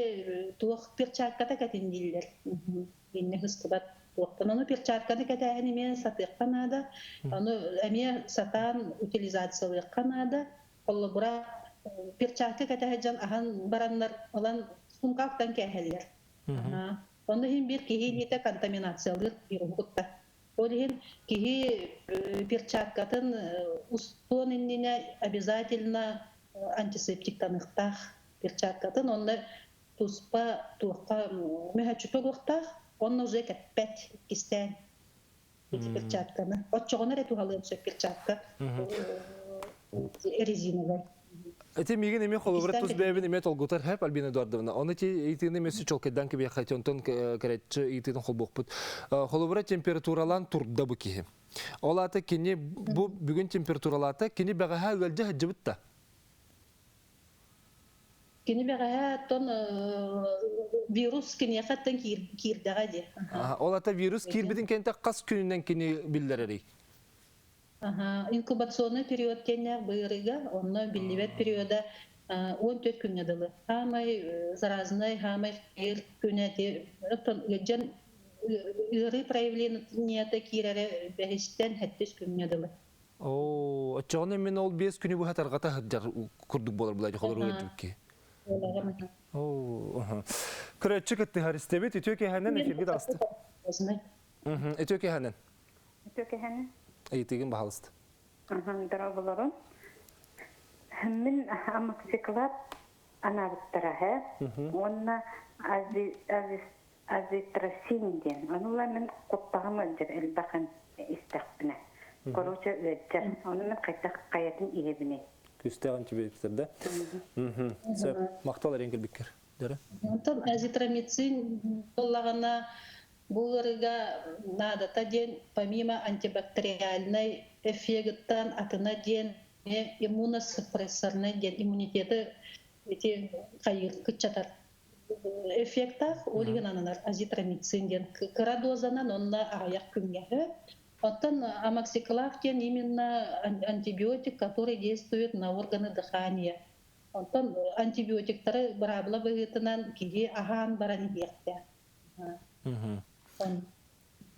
туох перчатката кэтин дииллэр. Инне сыстыбат туохтан. Ону перчатканы кэтээһин эмиэ сатыахха наада. Ону эмиэ сатаан утилизациялыахха наада. Холобура перчатка кэтэһэ дьон аһан бараннар ылан сумка кээһэллэр. Ону иһин биир киһи илиитэ контаминациялыыр вируһу кытта. Ол иһин киһи перчаткатын устуон иннинэ обязательно антисептиктаныахтаах перчаткатын, онно туспа туохха мөһөччүккэ угуохтаах, онно уже кэппэт иккистээн ити перчатканы. Оччоҕуна эрэ туһалыан сөп перчатка резиновай. Ити миигин эмиэ холобура тус бэйэбин эмиэ толгутар хэп Альбина Эдуардовна. Оны ти ыйытыыны эмиэ чолкайдан кэбиэххэ онтон кэрэччи ыйытыытын холбуохпут. Холобура температуралаан турда бу киһи. Ол аата кини бу бүгүн температуралаата, кини бэҕэһээ ыалдьа сылдьыбыт да? Кини бэҕэһээ оттон вирус киниэхэттэн киирдэҕэ дии. Ол ата вирус киирбитин кэнтэ хас күнүнэн кини биллэрэрий? Аха, инкубационный период диэннээх быырыга, онно биллибэт периода 14 күҥҥэ дылы. Хаамай заразный, хаамай ир күнэ оттон ыалдьан ыарыы проявлениета киирэрэ бэһистэн сэттис күҥҥэ дылы. Оо, оччоҕуна мин ол 5 күнү быһа тарҕата сылдьар курдук буолар булай холору ыалдьыбыкки. Оо, көрөөччү кыттыһар истэбит, үтүө киэһэнэн эфирге таҕысты. Үтүө киэһэнэн. Үтүө киэһэнэн. Ыйытыгын баһалыст. Дорооболорун. Мин амоксиклав анаабыттара һэ. Уонна азитросин диэн. Ону мин куттаҕым ыалдьар элбэхэн истэхпинэ. Короче, ыалдьар. Ону мин хайдах хайатын иһэбиний? Күстээх антибиотиктар да? Сөп. Махтал эрин кэлбиккэр. Дөрө. Онтон азитромицин буоллаҕына бу ыарыыга наадата диэн помимо антибактериальнай эффегыттан атына диэн иммуносупрессорнай диэн иммунитеты ити хайыыр кыччатар эффектаах, ол иһин ананар азитромицин диэн кыра дозанан онно аҕыйах күҥҥэ. Оттон амоксиклав диэн именно антибиотик, который действует на органы дыхания. Онтон антибиотиктары быраабыла быһыытынан киһи аһаан баран иһиэхтээх.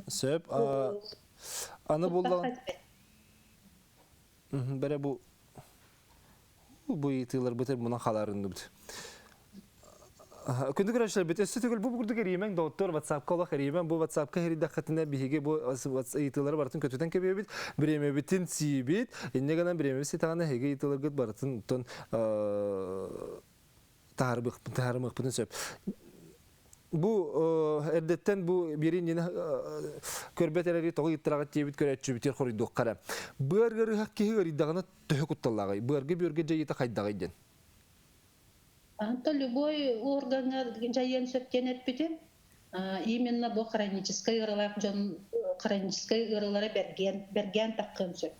Сөп. Аны булла бэрэ бу ыйытыылар бытыр мунан халаарынныбыт. Күндү көрөөччүлэрбит, өссө төгүл бу курдук эриимэҥ доҕоттор WhatsApp-ка олох эриимэҥ бу WhatsApp-ка иһирдэххитинэ биһиги бу ыйытыылары барытын көтүтэн кэбиэбит, бириэмэбитин сиибит, инньэ гынан бириэмэбит ситэҕинэ эһиги ыйытыыларгыт барытын оттон таһаарымыахпытын сөп. Бу эрдэттэн бу биэри иннинэ көрбөт эрэри тоҕо ыйыттараҕыт диэбит көрөөччүбүтүгэр хоруйдуохха эрэ. Быар ыарыһах киһи ыарыйдаҕына төһө кутталлааҕый? Быарга бүөргэ дьайыыта хайдаҕый диэн? Антон любой органҥа дьайыан сөп диэн эппитим. Именно бу хроническай ыарыылаах дьон хроническай ыарыылара бэргээн бэргээн таххыан сөп.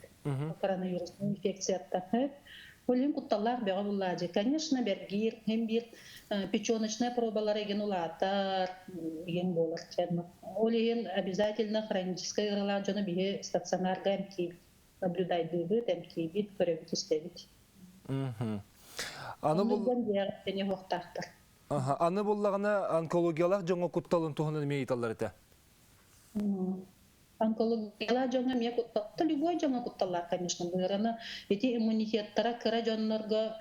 Коронавирусный инфекцияттан. Ол иһин кутталлаах бөҕө буллаадьы. Конечно, бэргиир, һин биир печеночная пробалар эгин улаатар, иген буолар. Ол иһин обязательно хроническай ыарыылаах дьону биһи стационарга эмтиибит, наблюдайдыыбыт, эмтиибит, көрөбүт, истэбит. Аны бул хуохтаахтар. Аны буллаҕына онкологиялаах дьоҥҥо кутталын туһунан эмиэ ыйыталлар этэ. Онкологиялаах дьоҥҥо эмиэ куттал, любой дьоҥҥо кутталлаах, конечно, быыраны ити иммунитеттара кыра дьоннорго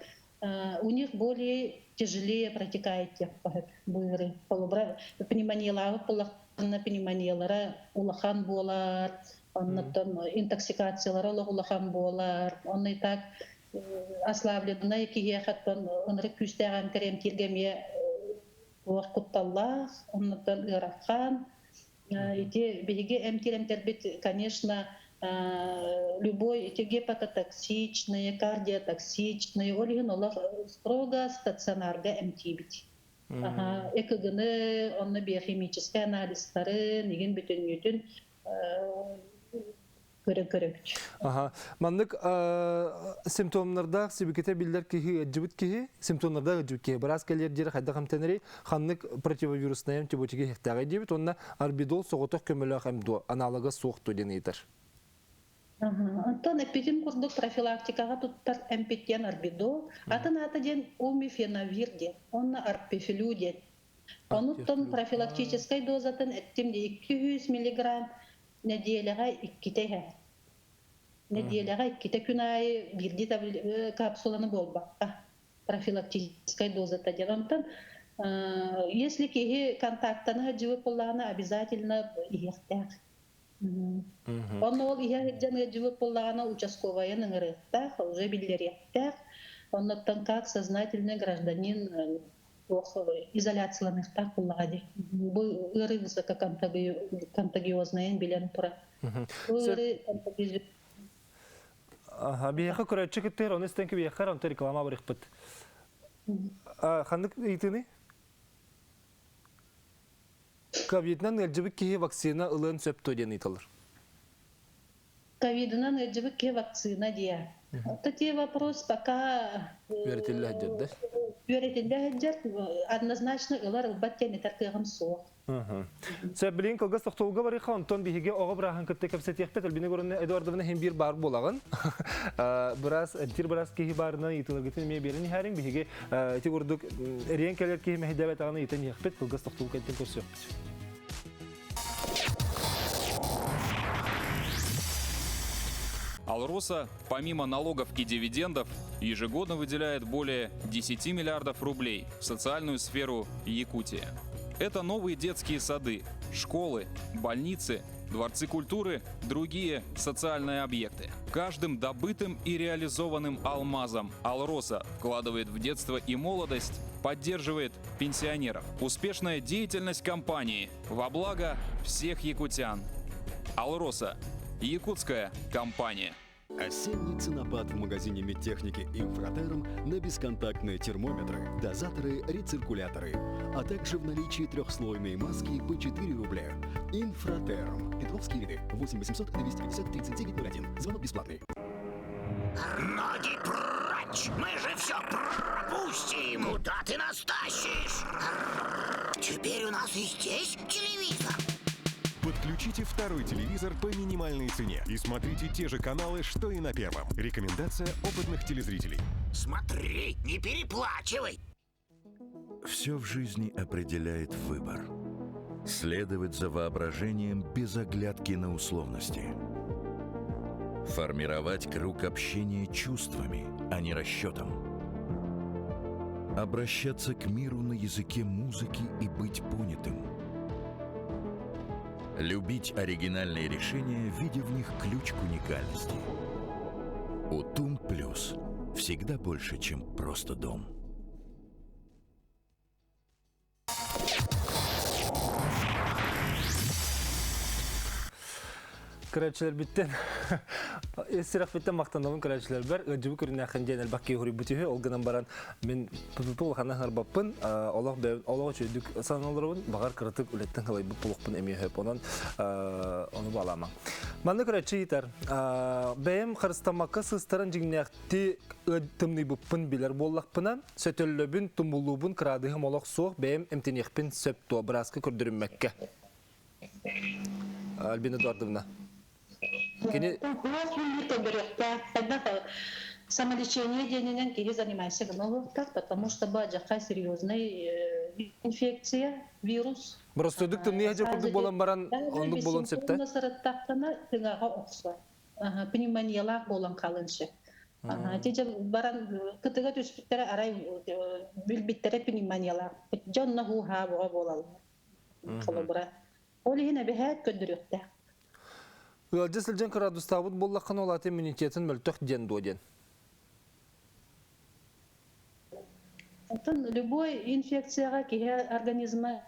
у них более тяжелее протекает диэх быыры. Холобура пневмониялаабыт буоллахтарына пневмониялара улахан буолар, оннуттан интоксикациялара олох улахан буолар. Онно и так ослабленный киһиэхэттэн ынырык күүстээх эмтииргэ эмиэ туох кутталлаах, оннуттан ыарахан. Ити биһиги эмтиир эмтэрбит, конечно, Любой эти гепатотоксичные, кардиотоксичные, ол иһин олох строго стационарга эмтиибит. ЭКГны, онно биохимический анализтары, нигин бүтүннүүтүн көрө көрөбүт. Аха. Маннык симптомнардаах сибиките биллэр киһи ыддьыбыт киһи, симптомнардаах ыддьыбыт киһи быраас кэлиэр диэри хайдах эмтэнэрий, ханнык противовируснай антибиотиги иһиэхтээҕий диэбит уонна арбидол соҕотох көмөлөөх эм дуо, аналога суох дуо диэн ыйытар. Онтон эппитим курдук профилактикаҕа туттар эмпит диэн арбидол, атын аата диэн умифеновир диэн, уонна арпифлю диэн. Онуттан профилактическай дозатын эттим дии 200 миллиграмм нэдиэлэҕэ иккитэ иһэр. Нэдиэлэҕэ иккитэ күн аайы биирдии капсуланы буолбакка профилактическай дозата диэн. Онтон если киһи контактаны сылдьыбыт буоллаҕына обязательно иһиэхтээх. Онно ол иһэ сылдьан ыалдьыбыт буоллаҕына участковайын ыҥырыахтаах, уже биллэриэхтээх. Оннуттан как сознательный гражданин туох изоляцияланыахтаах буоллаҕа дии. Бу ыарыы высококонтагиознайын билэн турар. Бу ыарыы Аха, биһиэхэ көрөөччү кыттыһар, ону истэн кибиэххэр, онто реклама барыахпыт. Ханнык ыйытыыный? Ковидынан ыалдьыбыт киһи вакцина ылыан сөп дуо диэн ыйыталлар. Ковидынан ыалдьыбыт киһи вакцина диэ. Такие вопрос пока Үөрэтиллэ сылдьар да? Үөрэтиллэ сылдьар, однозначно ылар ылбат диэн этэр кыаҕым суох. Сөп, билигин кылгас тохтобулга барыахха, онтон биһиги оҕо бырааһын кытта кэпсэтиэхпит. Альбина Егоровна Эдуардовна иһин биир баар буолаҕын. Быраас, эмтиир быраас киһи баарынан ыйытыыларгытын эмиэ биэрэн иһээриҥ. Биһиги ити курдук эриэн кэлэр киһи мэһэйдээбэтэҕин ыйытан иһиэхпит, кылгас тохтобул кэнниттэн көрсүөхпүт. Алроса, помимо налогов и дивидендов, ежегодно выделяет более 10 миллиардов рублей в социальную сферу Якутии. Это новые детские сады, школы, больницы, дворцы культуры, другие социальные объекты. Каждым добытым и реализованным алмазом Алроса вкладывает в детство и молодость, поддерживает пенсионеров. Успешная деятельность компании во благо всех якутян. Алроса – якутская компания. Осенний ценопад в магазине медтехники «Инфратерм» на бесконтактные термометры, дозаторы, рециркуляторы, а также в наличии трехслойные маски по 4 рубля. «Инфратерм». Петровские ряды. 8 800 250 39 01. Звонок бесплатный. Ноги прочь! Мы же все пропустим! Куда ты нас тащишь? Теперь у нас и здесь телевизор. Подключите второй телевизор по минимальной цене и смотрите те же каналы, что и на первом. Рекомендация опытных телезрителей. Смотри, не переплачивай. Все в жизни определяет выбор. Следовать за воображением без оглядки на условности. Формировать круг общения чувствами, а не расчетом. Обращаться к миру на языке музыки и быть понятым. Любить оригинальные решения, видя в них ключ к уникальности. Утум Плюс. Всегда больше, чем просто дом. Көрөөччүлэрбиттэн сүрэхпиттэн махтанабын көрөөччүлэрбэр ыалдьыбыт көрүнээххин диэн элбэх киһи хоруйбут үһү ол гынан баран мин ППП улаханна ыҥырбаппын олох олох үчүгэйдик санаан баҕар кыратык үлэттэн халайбыт буолуохпун эмиэ сөп онон ону баалаамаҥ манна көрөөччү ыйытар бэйэм харыстаммакка сыыстаран дьиҥнээхти тымныйбыппын билэр буоллахпына сөтөллөбүн тумуллуубун кыраадыһым олох суох бэйэм эмтэниэхпин сөп дуо бырааска көрдөрүммэккэ Альбина Эдуардовна. Кини Самолечение диэнинэн киһи занимайся гына потому что бу адьакка серьезный инфекция, вирус. Боростуойдук тымныы дьэ курдук буолан баран оннук буолуон сөп да? Сырыттахтана тыҥаҕа охсор. Пневмониялаах буолан хаалын сөп. Ити баран кытыга түспүттэрэ арай билбиттэрэ пневмониялаах. Дьонно хуу-хаа буға буолаллар. Холобура. Ол иһин эбэһээт көрдөрүөхтээх. Ыалдьа сылдьан кыраадыстаабыт буоллаххына, ол аата иммунитетын мөлтөх диэн дуо диэн. Оттон любой инфекцияҕа киһи организма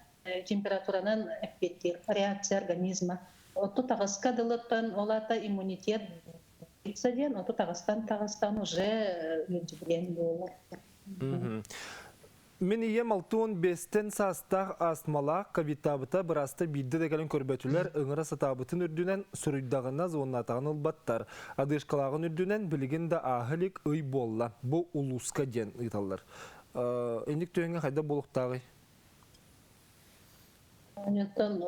температуранан эппиэттиир, реакция организма. 38-ка дылыттан олата иммунитет диэн 38-тан тағыстан уже ыалдьыбыт буолар. Мин ийэм 65-тен саастаах астмалаах, ковидтаабыта, быраастар биирдэ да кэлэн көрбөтүлэр, ыҥыра сатаабытын үрдүнэн, суруйдаҕына, звоннаатаҕына ылбаттар. Одышкалааҕын үрдүнэн билигин да ааһа илик, ый буолла. Бу улууска диэн ыыталлар. Инник түһэҥҥэ хайдах буолуохтааҕый? Онтон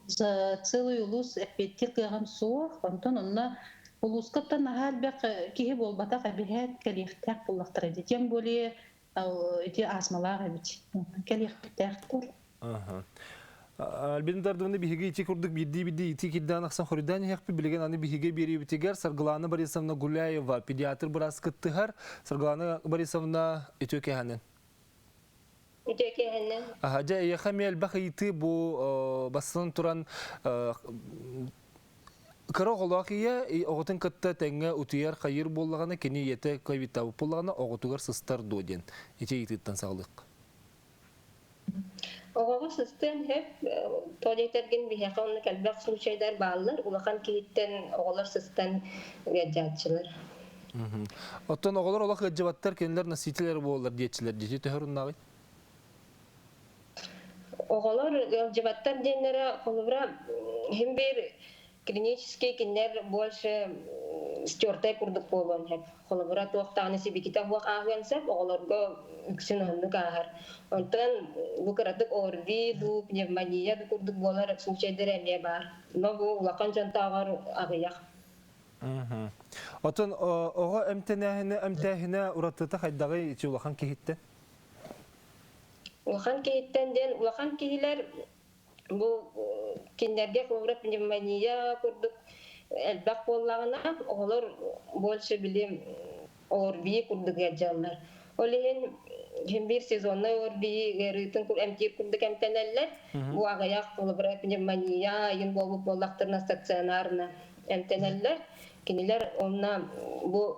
за целый улуус эппиэттиир кыаҕым суох. Онтон онно улуускаттан наһаа элбэх киһи буолбатах, эбиһээт кэлиэхтээх буоллахтара дии. Тем более ити астмалаах эбит. Кэлиэхтээхтэр. Альбина Дардовна, биһиги ити курдук биирдии-биирдии ити кирдээн ахсан хоруйдаан иһиэхпит. Билигин аны биһиги биэриибитигэр Саргылана Борисовна Гуляева, педиатр быраас кыттыһар. Саргылана Борисовна, үтүө киэһэнэн. Үтүө киэһэнэн. Дьэ, эйиэхэ эмиэ элбэх ыйытыы бу бастатан туран кыра оҕолоох ийэ оҕотун кытта тэҥҥэ утуйар хайыыр буоллаҕына, кини ийэтэ ковидтаабыт буоллаҕына, оҕотугар сыстар дуо диэн ити ыйытыыттан саҕалыахха. Оҕоҕо сыстыан сөп, тоҕо диэтэргин биһиэхэ оннук элбэх случайдар бааллар, улахан киһиттэн оҕолор сыстан ыалдьааччылар. Оттон оҕолор олох ыалдьыбаттар, кинилэр носителлэр буолаллар диэччилэр дии төһө оруннааҕый? Оҕолор ыалдьыбаттар диэннэрэ, холобура, иһин биир клинический кинилэр больше стертай курдук буолуон сөп. Холобура, туох даҕаны сибикитэ суох ааһыан сөп, оҕолорго үксүн уһуннук ааһар. Онтон бу кыратык ОРВИ дуу, пневмония дуу курдук буолар случайдара эмиэ баар. Но бу улахан дьонтооҕор аҕыйах. Оттон оҕо эмтэнээһинэ эмтээһинэ уратыта хайдаҕый ити улахан киһиттэн? Улахан киһиттэн диэн улахан киһилэр бу кинилэргэ холобура пневмония курдук элбэх буоллаҕына, оҕолор больше били ОРВИ курдук ыалдьаллар. Ол иһин иһин биир сезоннай ОРВИ ыарыытын эмтиир курдук эмтэнэллэр. Бу аҕыйах холобура пневмония айын буолбут буоллахтарына стационарно эмтэнэллэр. Кинилэр онно бу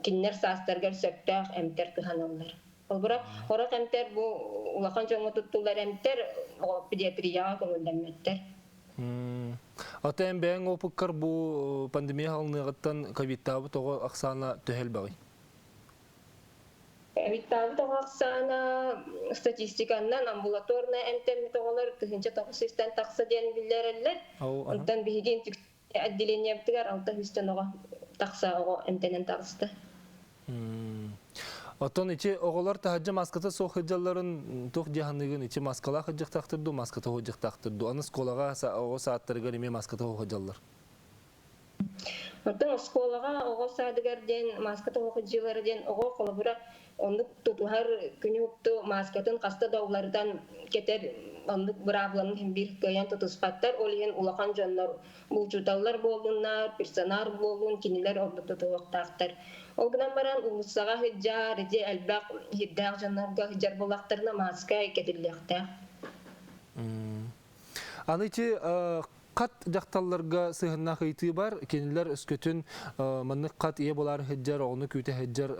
кинилэр саастарыгар сөптөөх эмтэр туһаналлар. Холобура, сорох эмтэр бу улахан дьоҥҥо туттуллар эмтэр педиатрияҕа көҥүллэммэттэр. Ата эн бэйэҥ опыккар бу пандемия хаалыныаҕыттан ковидтаабыт оҕо ахсаана төһө элбэҕий? Ковидтаабыт оҕо ахсаана статистиканнан амбулаторнай эмтэммит оҕолор 1900-тан тахса диэн биллэрэллэр. Онтон биһиги отделениебытыгар 600-тэн оҕо тахса оҕо эмтэнэн таҕыста. Оттон ити оҕолор таһырдьа маската суох сылдьалларын туох дьаһаныгын ити маскалаах сылдьыахтаахтар дуу, маската сылдьыахтаахтар дуу? Аны оскуолаҕа оҕо саадтарыгар эмиэ маската сылдьаллар. Оттон оскуолаҕа оҕо саадыгар диэн маската сылдьыылара диэн оҕо холобура оннук тутуһар күнү укту мааскатын хаста да уларытан кэтэр оннук быраабыланы иһин биир кыайан тутуспаттар. Ол иһин улахан дьоннор учууталлар буоллуннар, персонал буоллун, кинилэр ордук тутуһуохтаахтар. Ол гынан баран уулуссаҕа сылдьар, ити элбэх иһирдээх дьоннорго сылдьар буоллахтарына мааска кэтиллиэхтээх. Аны ити хат дьахталларга сыһыннаах ыйытыы бар. Кинилэр өскөтүн маннык хат ийэ болаар сылдьар, оҕону күүтэ сылдьар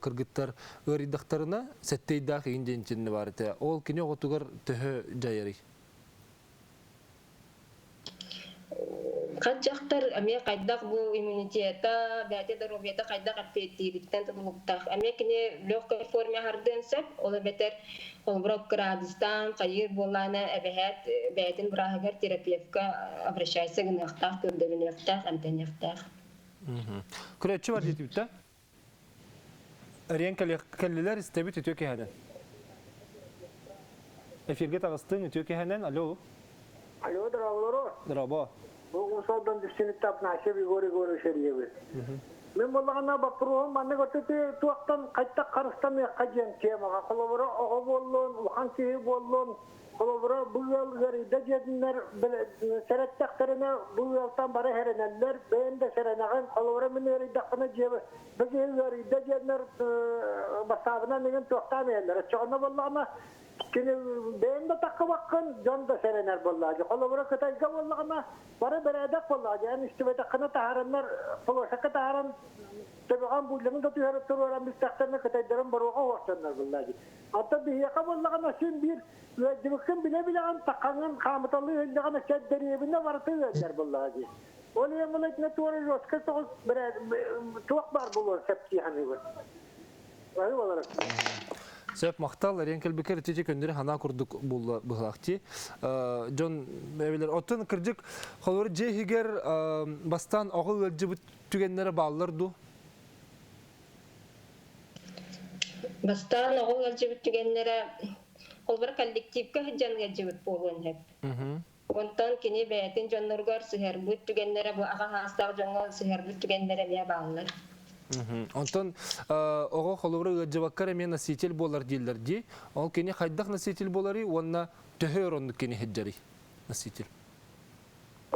кыргыттар ыарыйдахтарына, сэттэйдаах иин диэн итиннэ баар этэ. Ол кини оҕотугар төһө дьайарый? Хат дьахтар эмиэ хайдах бу иммунитета, бэйэтэ доруобуйата хайдах эппиэттиириттэн тутулуктаах. Эмиэ кини легкой форме аһардыан сөп, ол эбэтэр холобура кыраадыстаан хайыыр буоллаҕына эбэһээт бэйэтин бырааһыгар терапевтка обращайся гыныахтаах, көрдөрүнүөхтээх, эмтэниэхтээх. Көрөөччү бар диэтибит да? Эриэн кэллилэр, истэбит үтүө киһэнэн. Эфиргэ таҕыстыҥ, үтүө киһэнэн, алло. Алло, здраволоро. Здраво. Бу Усалдан Дүпсүнүттэ Афанасьев Егор Егорович эрийэбит. Мин буоллаҕына боппуруоһум маннык өттүтү туохтан хайтах харыстаныахха диэн темаҕа холобура оҕо буоллун, улахан киһи буоллун, Холобура, бу ыал ыарыйда диэтиннэр, сэрэттэхтэринэ, бу ыалтан бары сэрэнэллэр, бэйэм да сэрэнэҕин. Холобура, мин ыарыйдахпына дьиэ бу киһи ыарыйда диэннэр бассаабынан игин туохтаан иһэллэр. Оччоҕуна буоллаҕына, Кини бэйэҥ да таххыбаккын, дьон да сэрэнэр буоллаа. Холобура Кытайга буоллаҕына, бары бэрээдэк буоллаа. Эн истибэтэххинэ таһараннар, площадка таһааран төбөҕөн буулдьаны да түһэрэ туруоран бүттэхтэринэ кытайдарын боруоха уорсаннар буоллаа дии. Оттон биһиэхэ буоллаҕына син биир ыалдьыбыккын билэ-билэҕин таххаҥҥын хаамыталыы ыалдьаҕына чэ дэриэбинэ барыта ыалдьар буоллаҕа дии. Ол иһин була итиннэ туора жестко соҕус туох баар буолуон сөп дии саныыбын. Баһыы буолара. Сөп махтал, эрен кэлбикер итичи көннөрү ханаа курдук булла быһылаахти. Дьон эбилер оттон кырдьык холор дьиэ иһигэр бастаан оҕо ыалдьыбыт түгэннэрэ бааллар дуу? Бастаан оҕо ыалдьыбыт түгэннэрэ холбор коллективка сылдьан ыалдьыбыт буолуон сөп. Онтон кини бэйэтин дьонноругар сыһыарбыт түгэннэрэ бу аҕа саастаах дьоҥҥо сыһыарбыт түгэннэрэ эмиэ бааллар. Онтон оҕо холобура ыалдьыбакка эрэ эмиэ носитель буолар дииллэр дии. Ол кини хайдах носитель буоларый уонна төһө өр оннук кини сылдьарый носитель?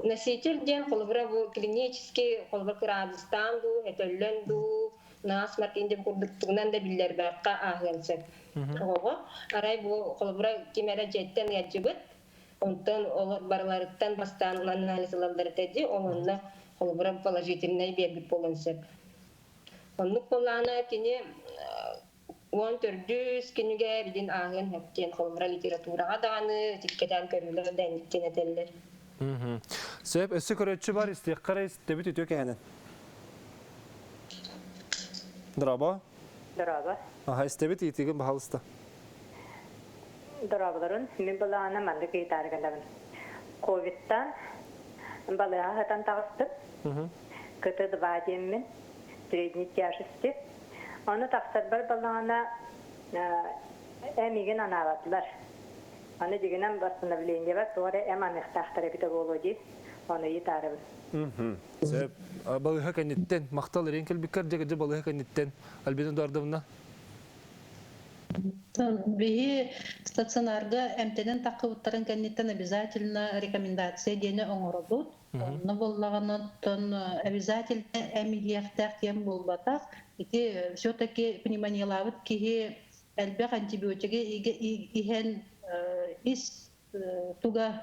Носитель диэн холобура бу клинический холобура кыраадыстаан дуу, өтөллөн дуу, насморк диэн курдук тугунан да биллэрбэккэ ааһыан сөп. Оҕоҕо арай бу холобура ким эрэ дьиэттэн ыалдьыбыт, онтон олор барыларыттан бастаан анализ ылаллар этэ дии, ол онно холобура положительнай биэрбит буолуон сөп. Оннук буоллаҕына кини 14-үс күнүгэ билин ааһыан сөп диэн холобура литератураҕа даҕаны тиккэтээн көрүүлэр да инниттэн этэллэр. Сөп, өссө көрөөччү бар, истиэххэ эрэ истэбит үтүө кэһэнэн. Дорообо. Дорообо. Аха, истэбит ыйытыыгын баһалыста. Дорооболорун, мин былаана маннык ыйытаары гынабын. Ковидтан балыыһа сытан таҕыстым. КТ-2 диэммин, средней тяжести. Ону тахсарбар балаҕана эмигин анаабатылар. Аны дьигинэн восстановлениебар туох эрэ эм аныахтаахтар эбитэ буолуо дии. Ону ыйытаарыбын. Сөп. Балыыһа кэнниттэн, махтал эриэн кэлбиккэр дьэ балыыһа кэнниттэн Альбина Эдуардовна. Биһи стационарга эмтэнэн таххыбыттарын кэнниттэн обязательно рекомендация диэни оҥоробут. Онно буоллаҕына оттон обязательно эм иһиэхтээх диэн буолбатах. Ити все-таки пневмониялаабыт киһи элбэх антибиотигы иһэн ис туга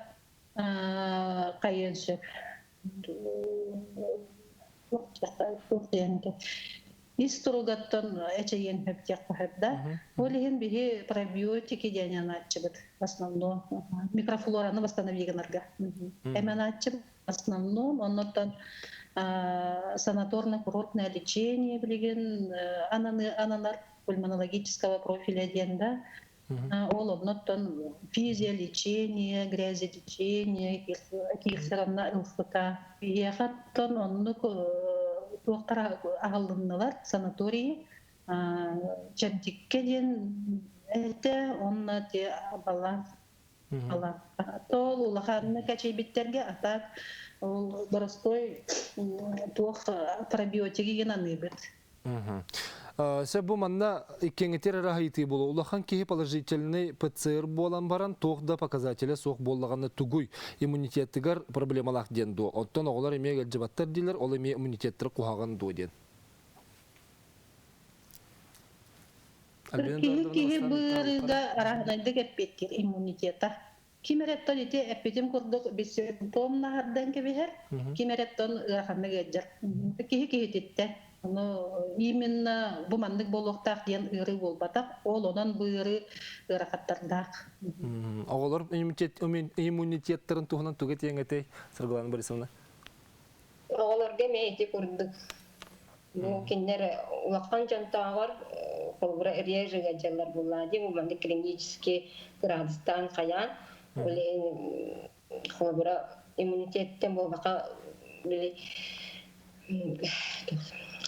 хайыан сөп. Ис туругаттан эчэйиэн сөп диэххэ сөп да. Ол иһин биһи пробиотики диэн анааччыбыт в основном микрофлораны восстановить гынарга. Эм анааччыбыт в основном оннуттан санаторно-курортное лечение билигин ананар пульмонологического профиля диэн да. Ол оннуттан физиолечение, грязелечение киирсэр ылсыта. Биһиэхэттэн оннук туохтар аһыллыннылар санаторий Чэбдиккэ диэн этэ онно те бала Тол улаханнык эчэйбиттэргэ а так ол боростой туох пробиотиги гин аныыбыт. Сөп бу манна иккиҥитир эрэ ыйытыы буолуо. Улахан киһи положительный ПЦР буолан баран туох да показателя суох буоллаҕына тугуй? Иммунитетыгар проблемалаах диэн дуо? Оттон оҕолор эмиэ ыалдьыбаттар дииллэр, ол эмиэ иммунитеттара куһаҕан дуо диэн. Киһи киһи быарыыга араһынайдык эппиэттиир иммунитета. Ким эрэттэн ити эппитим курдук бессимптомнаһардан кэбиһэр, ким эрэттэн ыараханнык ыалдьар. Киһи киһититтэн. Ону именно бу маннык буолуохтаах диэн ыарыы буолбатах. Ол онон бу ыарыы ыарахаттардаах. Оҕолор иммунитеттарын туһунан тугу этиэҥ этэй, Саргылана Борисовна? Оҕолорго эмиэ ити курдук. Бу кинилэр улахан дьонтооҕор холобура реже ыалдьаллар буоллаҕа дии, бу маннык клинический кыраадыстаан хайаан, ол иһин холобура иммунитеттэн буолбакка били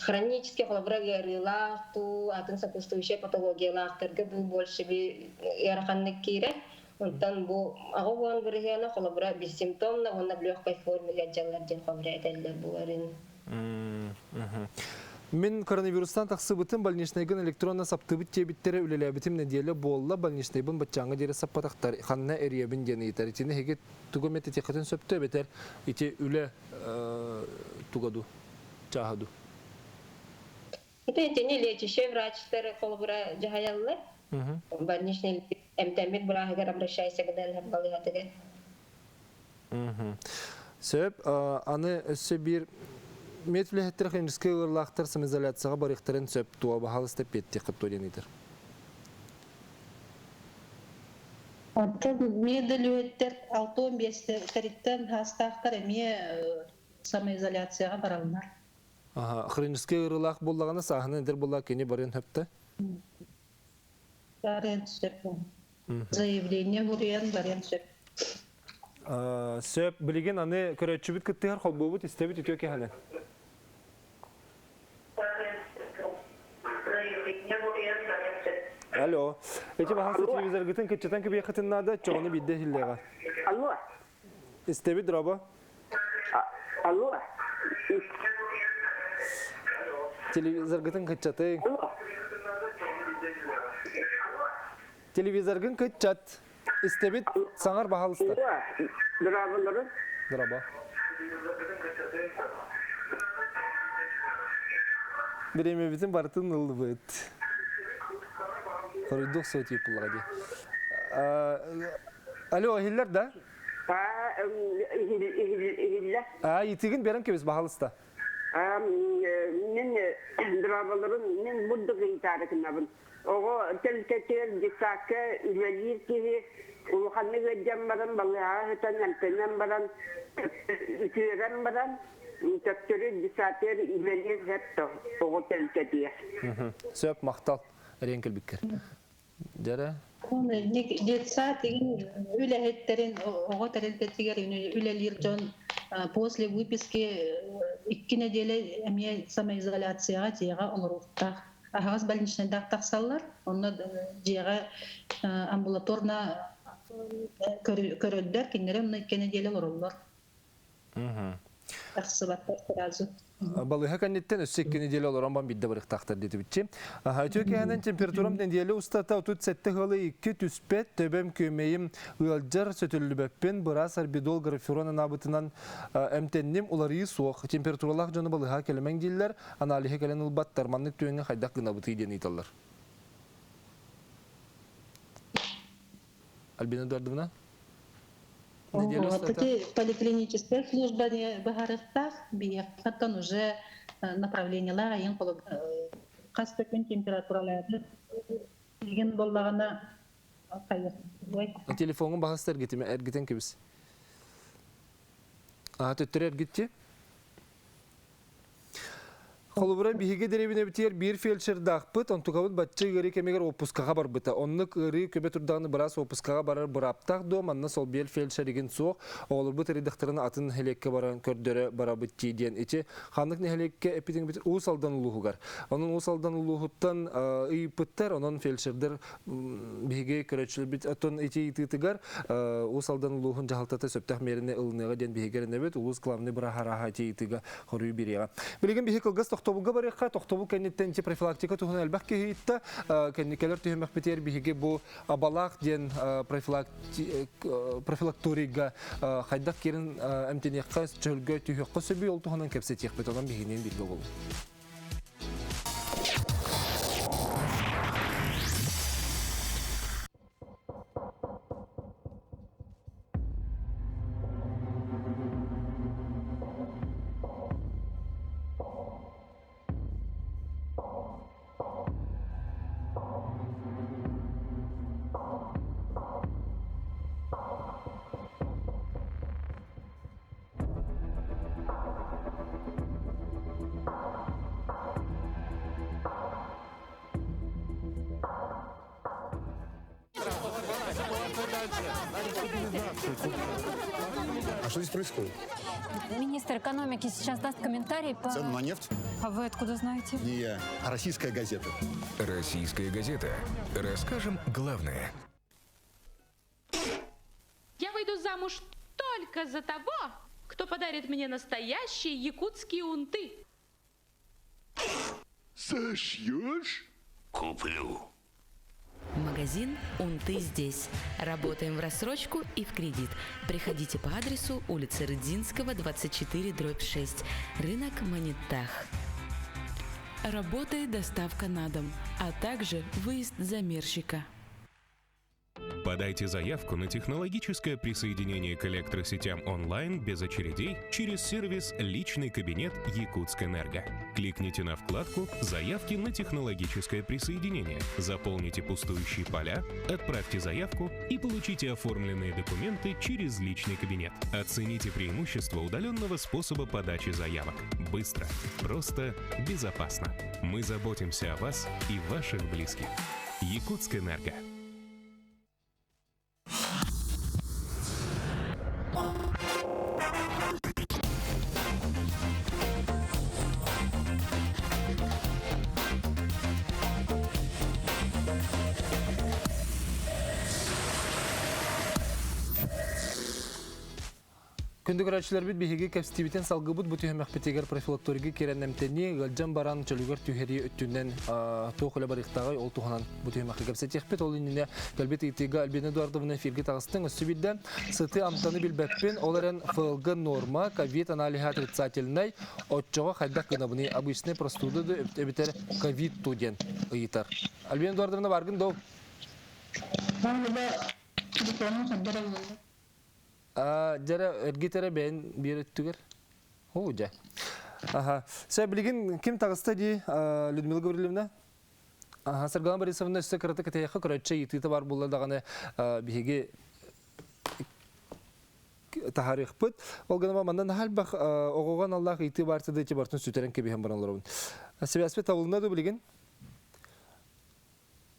хронический холобура ыарыылаах дуу, атын сопутствующай патологиялаахтарга бу больше би ыараханнык киирэр. Онтон бу 80 бырыһыана холобура бессимптомно уонна в легкой форме ыалдьаллар диэн холобура этэллэр буларын. Мин коронавирустан тахсыбытым больничнайгын электронно саптыбыт диэбиттэрэ үлэлээбитим нэдиэлэ буолла больничнайбын баччааҥҥа диэри саппатахтар ханна эрийэбин диэн ыйытар итини эһиги тугу эмэ этиэххитин сөптөө эбэтэр ити үлэ туга дуу чааһа дуу Это итини лечащий врачтар холобура дьаһайаллар. Больничный эмтэммит бырааһыгар обращайся гынан балыыһатыгар. Сөп, аны өссө биир мед үлэһиттэр химическэй ыарыылаахтар самоизоляцияҕа барыахтарын сөп туо баһаалыста эппиэттиэххит дуо диэн ыытар. Оттон медөлүөттэр 65-тэриттэн хаастаахтар эмиэ самоизоляцияҕа бараллар. Аха, хроническай ыарыылаах буоллаҕына сааһынан эдэр буоллаҕа кини барыан сөптө? Барыан сөп. Заявление буруйан барыан сөп. Сөп, билигин аны көрөөччүбүт кыттыһар холбуубут истэбит үтүө кэһэлэн. Алло. Эти баһаста телевизоргытын кыччатан кэбиэххитин наада, чоҕуну биирдэ иһиллиэҕэ. Алло. Истэбит, Дроба. Алло. Телевизоргытын кыччатыҥ. Телевизоргын кыччат. Истэбит, саҥар баһалыста. Дорооболорун. Дорообо. Бириэмэбитин барытын ыллыбыт. Хоруйдуох суо тиийпуллаҕа дии. Алло, иһиллэр да? Иһиллэ. Аа, итигин берен кебис баһалыста. Мин дорооболорун, мин бурдук ыйытаары гынабын. Оҕо тэлтэтигэр детсадка үлэлиир киһи улаханнык ыалдьан баран, балыыһаҕа сытан эмтэнэн баран, үтүөрэн баран, төттөрү детсадыгар үлэлиир сөп оҕо тэлтэтигэр. Сөп, махтал. Эриэн кэлбиккэр. Дьэрэ. Детсад үлэһиттэрин оҕо тэрилтэтигэр үлэлиир дьон после выписки икки нэдиэлэ эмиэ самоизоляцияҕа дьиэҕэ олоруохтаах. Аһаҕас больничнайдаах тахсаллар. Онно дьиэҕэ амбулаторно көрөллөр, кинилэри онно икки нэдиэлэ олороллор. Тахсыбаттар сразу. Балыыһа кэнниттэн өссө икки нэдиэлэ олорон бан биирдэ барыахтаахтар диэтибитчи. Үтүө кэһэнэн температурам нэдиэлэ устата 37 ыалы икки түспэт, төбөм күөмэйим ыалдьар, сөтөллүбэппин, быраас арбидол граферон анаабытынан эмтэнним, уларыйыы суох. Температуралаах дьону балыыһаҕа кэлимэҥ дииллэр, аналиһы кэлэн ылбаттар, маннык түгэҥҥэ хайдах гынабытый диэн ыйыталлар. Альбина Эдуардовна? Неделя устата? Поликлиническая служба быһаарыахтаах, биһиэхэттэн уже направлениелар айын хас да күн температуралаабыт билигин буоллаҕына Телефоҥҥун баһаста эргитимэ, эргитэн кэбис. Аа, төттөрү эргитти. Холобура, биһиги дэриэбинэбитигэр биир фельдшердаахпыт, онтукабыт бачча ыарыы кэмигэр уоппускаҕа барбыта. Оннук ыарыы көбө турдаҕына быраас уоппускаҕа барар бырааптаах дуо, манна солбуйар фельдшеригин суох, оҕолорбут ырыйдахтарына атын нэһилиэккэ баран көрдөрө барабыт дии диэн ити ханнык нэһилиэккэ эппитиҥ Уус Алдан улууһугар. Онон Уус Алдан улууһуттан ыйыппыттар, онон фельдшердэр биһиги көрөөччүлэрбит оттон ити ыйытыытыгар Уус Алдан улууһун дьаһалтата сөптөөх миэрэни ылыныаҕа диэн биһиги эрэнэбит. Улуус главный бырааһа ити ыйытыыга хоруй биэриэҕэ. Билигин биһи кылгас тохтобулга барыахха. Тохтобул кэнниттэн ити профилактика туһунан элбэх киһи ыйытта. Кэнникэлэр түһүмэхпитигэр биһиги бу Абалаах диэн профилакторийга хайдах киирэн эмтэниэххэ, чөлгө түһүөххэ сөбүй ол туһунан кэпсэтиэхпит. Онон биһигинин бииргэ буолуҥ. А что здесь происходит? Министр экономики сейчас даст комментарий по... Цену на нефть? А вы откуда знаете? Не я, а российская газета. Российская газета. Расскажем главное. Я выйду замуж только за того, кто подарит мне настоящие якутские унты. Сошьешь? Куплю. Магазин «Унты здесь». Работаем в рассрочку и в кредит. Приходите по адресу улица Рыдзинского, 24, дробь 6. Рынок Монетах. Работает доставка на дом, а также выезд замерщика. Подайте заявку на технологическое присоединение к электросетям онлайн без очередей через сервис «Личный кабинет Якутскэнерго». Кликните на вкладку «Заявки на технологическое присоединение», заполните пустующие поля, отправьте заявку и получите оформленные документы через личный кабинет. Оцените преимущества удаленного способа подачи заявок. Быстро, просто, безопасно. Мы заботимся о вас и ваших близких. Якутскэнерго. Күндү көрөөччүлэрбит биһиги кэпсэтиибитин салгыбыт бу түһүмэхпитигэр профилакторига киирэн эмтэнии, ыалдьан баран чөлүгэр түһэрии өттүнэн туох үлэ барыахтааҕый ол туһунан бу түһүмэххэ кэпсэтиэхпит. Ол иннинэ кэлбит ыйытыыга Альбина Эдуардовна эфиргэ таҕыстыҥ. Өссө биирдэ сыты амтаны билбэппин, ол эрэн ФЛГ норма, ковид аналиһа отрицательнай, оччоҕо хайдах гынабыный, обычный простуда да эбэтэр ковид ту диэн ыйытар. Альбина Эдуардовна баргын доо? Дьэрэ эргит эрэ бэйэн биэр өттүгэр. Оо, дьэ. Аха. Сэ билигин ким таҕыста дии, Людмила Гаврильевна? Аха, Саргылана Борисовна өссө кыратык кэтэйэххэ көрөччү ыйытыыта бар буолла даҕаны биһиги таһаарыахпыт. Ол гынан манна наһаа элбэх оҕоҕо аналлаах ыйытыы баар да ити бартын сүтэрэн кэбиһэн баран олоробун. Сибээспит табылынна дуу билигин?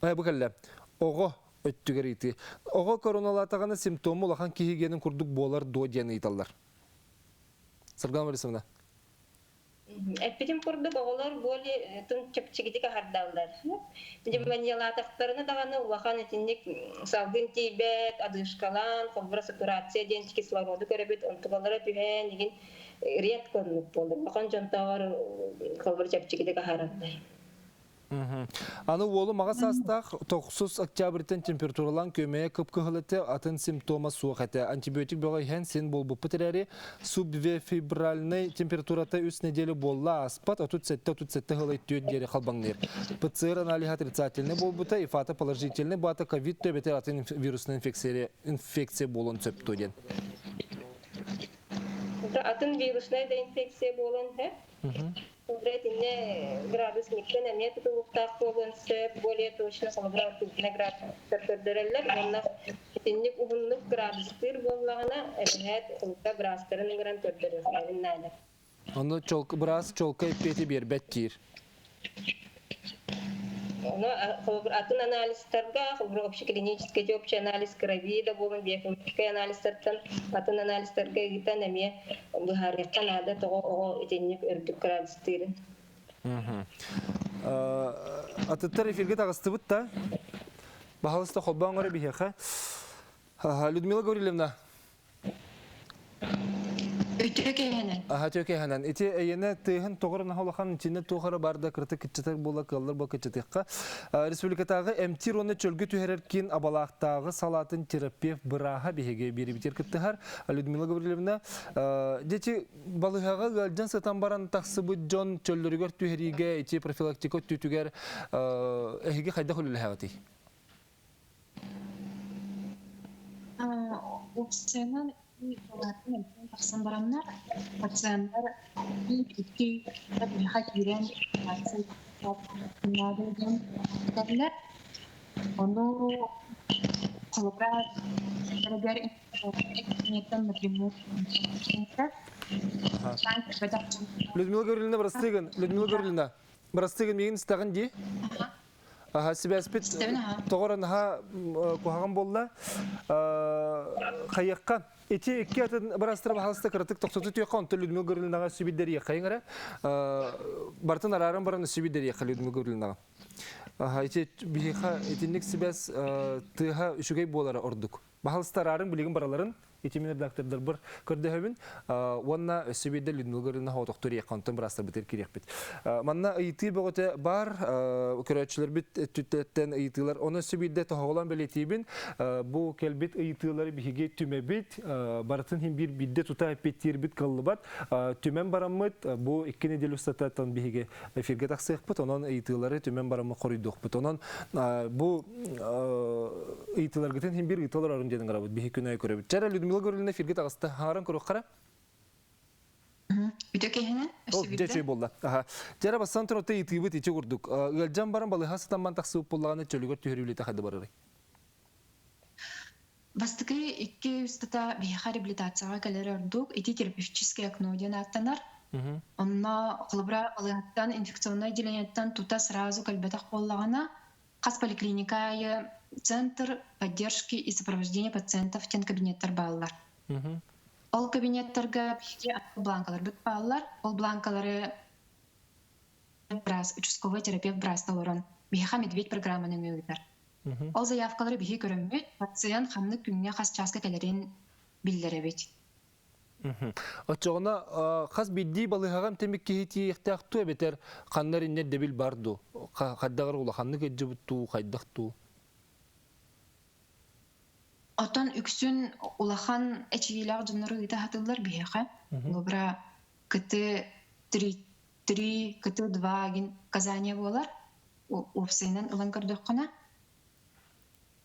Бу кэллэ. Оҕо өттүгэр ыйытыы. Оҕо короналаатаҕына симптому улахан киһи гиэнин курдук буолар дуо диэн ыйыталлар. Саргылана Борисовна. Эппитим курдук, оҕолор более тын чэпчэкитик аһардаллар. Пневмониялаатахтарына даҕаны улахан итинник салгын тиийбэт, одышкалаан, холбура сатурация диэн кислороду көрөбүт, онтукалара түһэн, игин редко оннук буолар. Улахан дьонтооҕор холбура чэпчэкитик аһараллар. Аны уолум аҕа саастаах тохсус октябрьтан температуралаан күөмэйэ кып-кыһыл этэ, атын симптома суох этэ. Антибиотик бөҕө иһэн син буолбуппут эрээри, субвефибральнай температурата үс неделя буолла ааспат, 37-37 сыл түөрт диэри халбаҥныыр. ПЦР аналиһа отрицательный буолбута, ИФАта положительный, баата ковид эбэтэр атын вирусная инфекция, инфекция буолуон сөп дуо диэн. Атын вируснай да инфекция буолан сөп. Уже итиннэ градусниктан эмиэ тутулуктаах буолуон сөп, более точно холобура ртутный градустар көрдөрөллөр. Уонна итинник уһуннук градустыыр буоллаҕына, эбэһээт холка быраастарын ыҥыран көрдөрүөхтэрин наада. Ону быраас чолка эппиэти биэрбэт диир. Ону холобур атын анализтарга, холобур общеклинический общий анализ крови да буолун, биохимическай анализтартан атын анализтарга ыытан эмиэ быһаарыахха наада тоҕо оҕо итинник үрдүк градустыырын. Атыттар эфиргэ таҕыстыбыт да. Баһалыста холбоон көрө биһиэхэ. Людмила Гаврильевна, Үтүө киэһэнэн. Аха үтүө киэһэнэн. Ити эйиэнэ тыаһын тоҕор наһаа улахан итиннэ туох эрэ бар да кырата кыччатар буола кыаллар буола кыччатыахха. Республикатааҕы эмтиир уонна чөлгө түһэрэр киин Абалаахтааҕы салаатын терапевт бырааһа биһиги биэрибитигэр кыттыһар Людмила Гаврильевна. Дети балыыһаҕа ыалдьан сытан баран тахсыбыт дьон чөллөрүгэр түһэриигэ ити профилактика өттүтүгэр эһиги хайдах үлэлэһэҕитий? Уопсайынан балаһатын тахсан бараннар, пациеннар биир-икки биһиэхэ киирэн наада диэн этэллэр. Ону холобура сирдэригэр напрямую Людмила Гавриловна, бырастыгын, Людмила Гавриловна, бырастыгын миигин истэҕин дии? Аха, сибээспит тоҕо наһаа куһаҕан буолла. Хайыахха ити икки атын бырастара баһалыста кыратык тохтоту түөххэ, онтон Людмила Гавриловнаҕа сүбүддэриэххэйиҥ эрэ. Бартын арааран баран сүбүддэриэххэ Людмила Гавриловнаҕа. Аха, ити биһиэхэ итинник сибээс тыаһа үчүгэй буолара ордук. Баһалыста араарыҥ билигин бараларын. Ити мин редактордарбар көрдөһөбүн. Уонна өссө биирдэ Людмила Гавриловна хоотохтур иэххэ, онтон быраастарбытыгар кириэхпит. Манна ыйытыы бөҕөтө бар, көрөөччүлэрбит өттүттэн ыйытыылар. Оны өссө биирдэ тоһоҕолоон бэлиэтиибин. Бу кэлбит ыйытыылары биһиги түмэбит, барытын иһин биир биирдэ тута эппиэттиирбит кыллыбат. Түмэн бараммыт, бу икки неделя устата биһиги эфиргэ тахсыахпыт, онон ыйытыылары түмэн бараммыт хоруйдуохпут. Онон бу ыйытыыларгытын иһин биир ыйыталар орун диэн ыҥырабыт, биһи күн аайы көрөбүт. Чара Людмила Гавриловна эфиргэ таҕыста. Хаҥаран көрүөххэ. Үтө киһини Ол дьэ үчүгэй буолла. Аха. Дьэ бастан туран ыйытыыбыт ити курдук. Ыалдьан баран балыыһа сытамман тахсыбыт буоллаҕына чөлүгэр түһэрүүлэтэ хайда барарый? Бастакы икки устата биһиэхэ реабилитацияҕа кэлэр ордук ити терапевтическое окно диэн ааттанар. Онно холобура балыыһаттан инфекционнай отделениеттан тута сразу кэлбэтэх буоллаҕына, хас поликлиника аайы центр поддержки и сопровождения пациентов диэн кабинеттар бааллар. Ол кабинеттарга биһиги бланкаларбыт бааллар. Ол бланкалары быраас, участковый терапевт бырааста олорон биһиэхэ медведь программаны ыытар. Ол заявкалары биһи көрөммүт, пациент ханнык күҥҥэ хас чааска кэлэрин биллэрэбит. Оччоҕуна хас биирдии балыыһаҕа эмтэммит киһи тиийиэхтээх дуу эбэтэр ханна эрэ инньэ бар дуу? Хайдаҕар улаханнык ыдьыбыт дуу, хайдах дуу? Оттон үксүн улахан эчийиилээх дьоннору ыыта сатыыллар биһиэхэ. Холобура, КТ-3, 3, КТ-2 гин Казания буолар. Уопсайынан ылан көрдөххүнэ,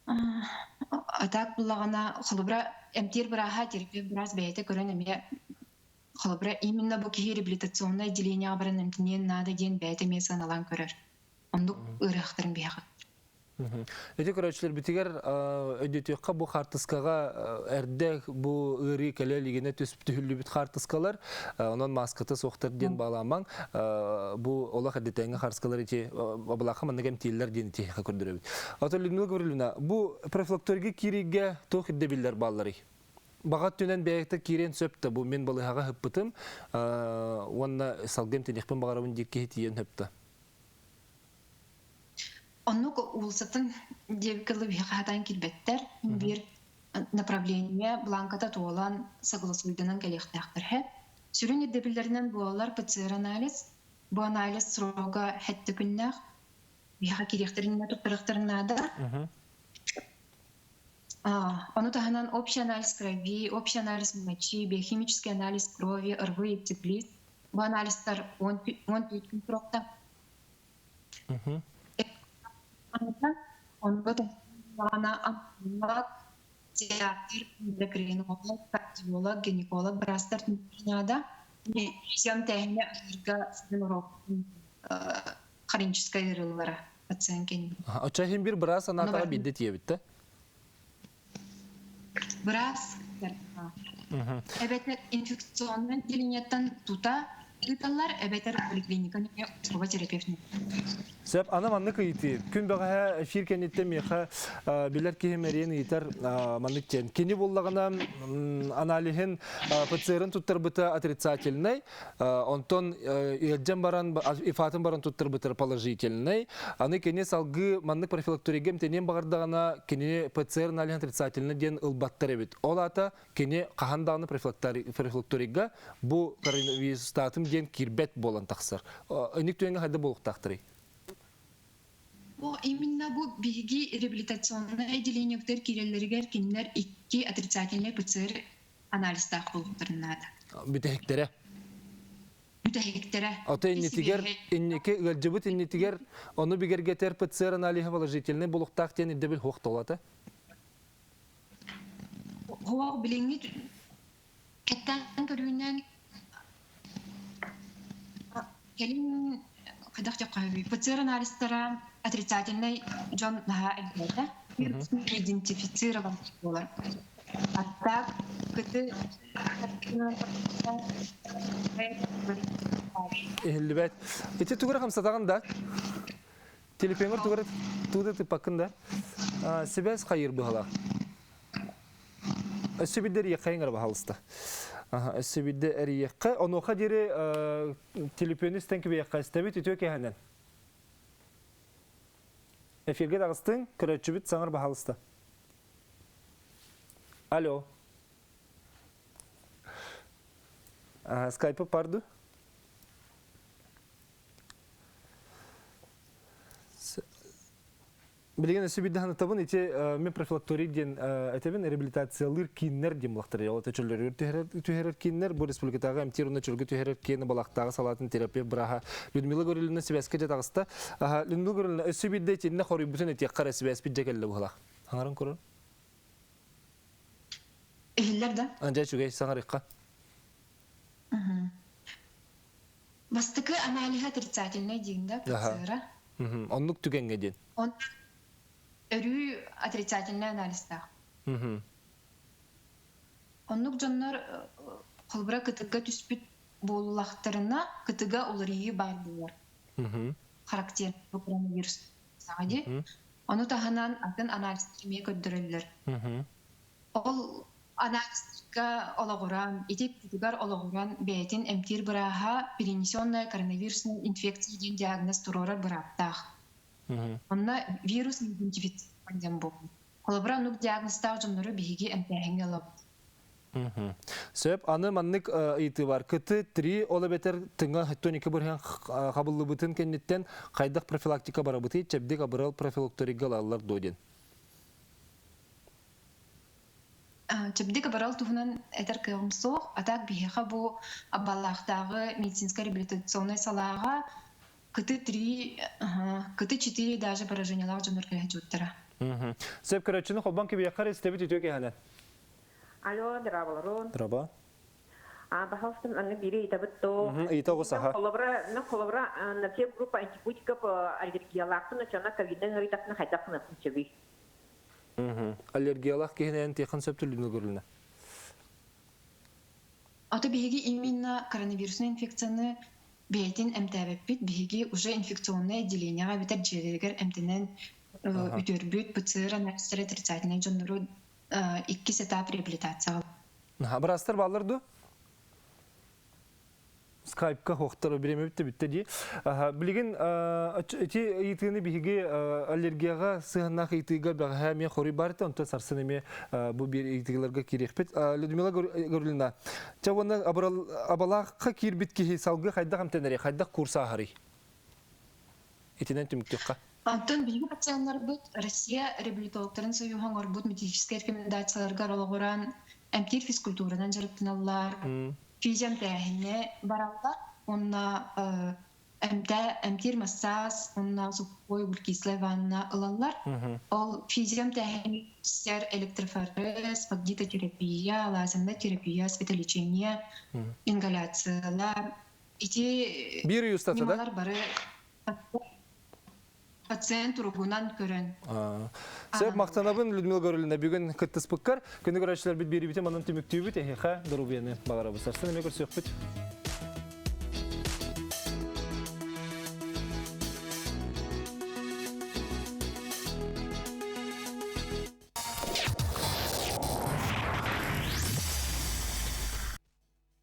а так буллаҕына, холобура, эмтиир бырааһа терапевт быраас бэйэтэ көрөн эмиэ холобура, именно бу киһи реабилитационнай отделениеҕа баран эмтэниэн наада диэн бэйэтэ эмиэ сыаналаан көрөр. Оннук ыарыһахтарын биһиэхэ. Ити көрөөччүлэрбитигэр өйдөтүөххэ бу хаартыскаҕа эрдэ бу ыарыы кэлэ илигинэ түһүллүбүт хаартыскалар, онон мааската суохтар диэн баалаамаҥ. Бу олох эрдэтээҥҥи хаартыскалар ити абылаахха маннык эмтииллэр диэн итиэхэ көрдөрөбүт. Ото Людмила Гаврильевна, бу профилакторга киириигэ туох ирдэбиллэр баалларый? Баҕа өттүнэн бэйэтэ киириэн сөп да бу мин балыыһаҕа ыһыппытым уонна салгыы эмтэниэхпин баҕарабын диир киһи тиийэн сөп да? Оннук уулуссатын диэбиккэ дылы биһиэхэ сатаан киирбэттэр. Биир направление бланката туолан согласуйданан кэлиэхтээхтэр һэ. Сүрүн ирдэбиллэринэн буолар ПЦР-анализ. Бу анализ срога сэттэ күннээх. Биһиэхэ киириэхтэрин туттарыахтарын наада. Ону таһынан общий анализ крови, общий анализ мочи, биохимический анализ крови, РВ и теплиц. Бу анализтар 14 күн сроктаах. Онно даҕаны театр, эндокринолог, кардиолог, гинеколог быраастар наада. Всем тэһинэ ыырга хроническай ыарыылара пациент кэннин. Оччо иһин бир быраас санаатаҕа биирдэ тиийэбит да? Быраас эбэтэр инфекционнай отделениеттан тута ыыталлар, эбэтэр поликлиника терапевт. Сөп, аны маннык ыйытыы. Күн бэҕэһээ эфир кэнниттэн миэхэ билэр киһим эриэн ыйытар маннык диэн. Кини буллаҕына аналиһын ПЦР-ын туттарбыта отрицательнай, Онтон ыалдьан баран, ифатын баран туттарбытар положительный. Аны кини салгыы маннык профилакторийга эмтэниэн баҕардаҕына, кини ПЦР аналиһын отрицательный диэн ылбаттар эбит. Ол аата кини хаһан даҕаны профилакторийга бу коронавирустаатым диэн киирбэт буолан тахсар. Инник түгэҥҥэ хайда буолуохтаахтарый? Бу именно бу биһиги реабилитационнай отделениебытыгар киирэллэригэр кинилэр икки отрицательный ПЦР анализтаах буолуохтарын наада. Бүтэһиктэрэ. Бүтэһиктэрэ. Ото иннитигэр, инники ыалдьыбыт иннитигэр ону бигэргэтэр ПЦР аналиһа положительный булуктаах диэн ирдэбил суох толата. Суох, билиҥҥи кэтээн көрүүнэн кэлин хайдах диэххэ ПЦР анализтара отрицательный дьон наһаа элбээтэ. Идентифицирован буолар. А так кыты Иһиллибэт. Ити тугура хамсатаҕын да? Телефоҥҥар тугура тугу тыппаккын да? Сибээс хайыр быһалаах. Өссө биирдэ эрийиэххэ ыҥыра баһаалыста. Өссө биирдэ эрийиэххэ. Онуоха диэри телефону истэн кэбиһиэххэ истэбит үтүө киэһэнэн. Эфиргэ таҕыстыҥ, көрөөччүбүт саҥар баһаалыста. Алло. Скайпы парду? Билигин өссө биирдэ санатабын, ити мен профилакторий диэн этэбин, реабилитациялыыр кииннэр диэн булахтар. Ол чөллөрүгэр түһэрэр кииннэр, бу республикатааҕы эмтиир уонна чөлгө түһэрэр киин балахтааҕы салаатын терапевт бырааһа Людмила Гаврильевна сибээскэ дьэ таҕыста. Людмила Гаврильевна, өссө биирдэ итиннэ хоруйбутун этиэххэ эрэ сибээспит дьэ кэллэ быһылаах. Аҥарын көрөр. Иһиллэр да? Дьэ үчүгэй, саҥарыахха. Бастакы аналиһа отрицательнай диин да, ПЦР. Оннук түгэҥҥэ диэн. Он өрүү отрицательнай анализтаах. Оннук дьоннор холбура кытыга түспүт буоллахтарына, кытыга уларыйыы баар буолар. Характер коронавирус саҕа дии. Ону таһынан атын анализтар эмиэ көрдөрөллөр. Ол анализтарга олоҕуран, ити кытыгар олоҕуран бэйэтин эмтиир бырааһа перенесенная коронавирусная инфекция диэн диагноз туруорар бырааптаах. Онно вирус идентифицирован диэн буолбут. Холобура, оннук диагнозтаах дьоннору биһиги эмтээһиҥҥэ ылабыт. Сөп. Аны маннык ыйытыы бар. КТ-3 ол эбэтэр тыҥа 12 бырыһан хабыллыбытын кэнниттэн хайдах профилактика барабытый, чэбдик абырал профилакторийга ылаллар дуо диэн. Чэбдик абырал туһунан этэр кыаҕым суох. А так биһиэхэ бу Абалаахтааҕы медицинскэй реабилитационнай салааҕа КТ-3, КТ-4 даже поражениелаах дьоннор кэлэ сылдьыбыттара. Сөп көрөөччүнү холбон кэбиэххэр истэбит үтүө киһинэн. Алло, здраволорун. Здраво. А, пожалуйста, аны бири ыйтабыт то. Ыйта оҕус аха. Холобура, мен холобура, на все группа антибиотиков аллергиялаахпын, очона ковиднай ыарыйтахпына хайдах гыныахпын сөбүй? Аллергиялаах киһинэн тиэхэн сөп түлүнү көрүлүнэ. Ото биһиги именно коронавирусный инфекцияны бэйэтин эмтээбэппит, биһиги уже инфекционное отделениеҕа эбэтэр дьиэлэригэр эмтэнэн үтүөрбүт ПЦР анализтара отрицательнай дьоннору иккис этап реабилитацияҕа. Быраастар бааллар дуо? Скайпка хуохтар бириэмэ бүттэ бүттэ дии. Билигин ити ыйытыыны биһиги аллергияҕа сыһыаннаах ыйытыыга бэҕэһээ эмиэ хоруй баар этэ, онтон сарсын эмиэ бу биир ыйытыыларга киириэхпит. Людмила Гаврильевна, чэ уонна абалаахха киирбит киһи салгыы хайдах эмтэнэрий, хайдах курс ааһарый? Итинэн түмүктүөххэ. Онтон биһиги пациеннарбыт Россия реабилитологтарын союһа оҥорбут методическай рекомендацияларыгар олоҕуран эмтиир физкультуранан дьарыктаналлар, физиэмтээһиҥҥэ бараллар уонна эмтиир массаас уонна сухой углекислая ванна ылаллар. Ол физиэмтээһин электрофорез, магнитотерапия, лазерная терапия, светолечение, ингаляциялар. Ити Биир ый устата да? ньымалар бары пациент туругунан көрөн. Сөп махтанабын Людмила Гаврильевна бүгүн кыттыспыккар. Күнү көрөөччүлэрбит биэриибитин манан түмүктүүбүт. Эһиэхэ доруобуйаны баҕарабыт. Сарсын эмиэ көрсүөхпүт.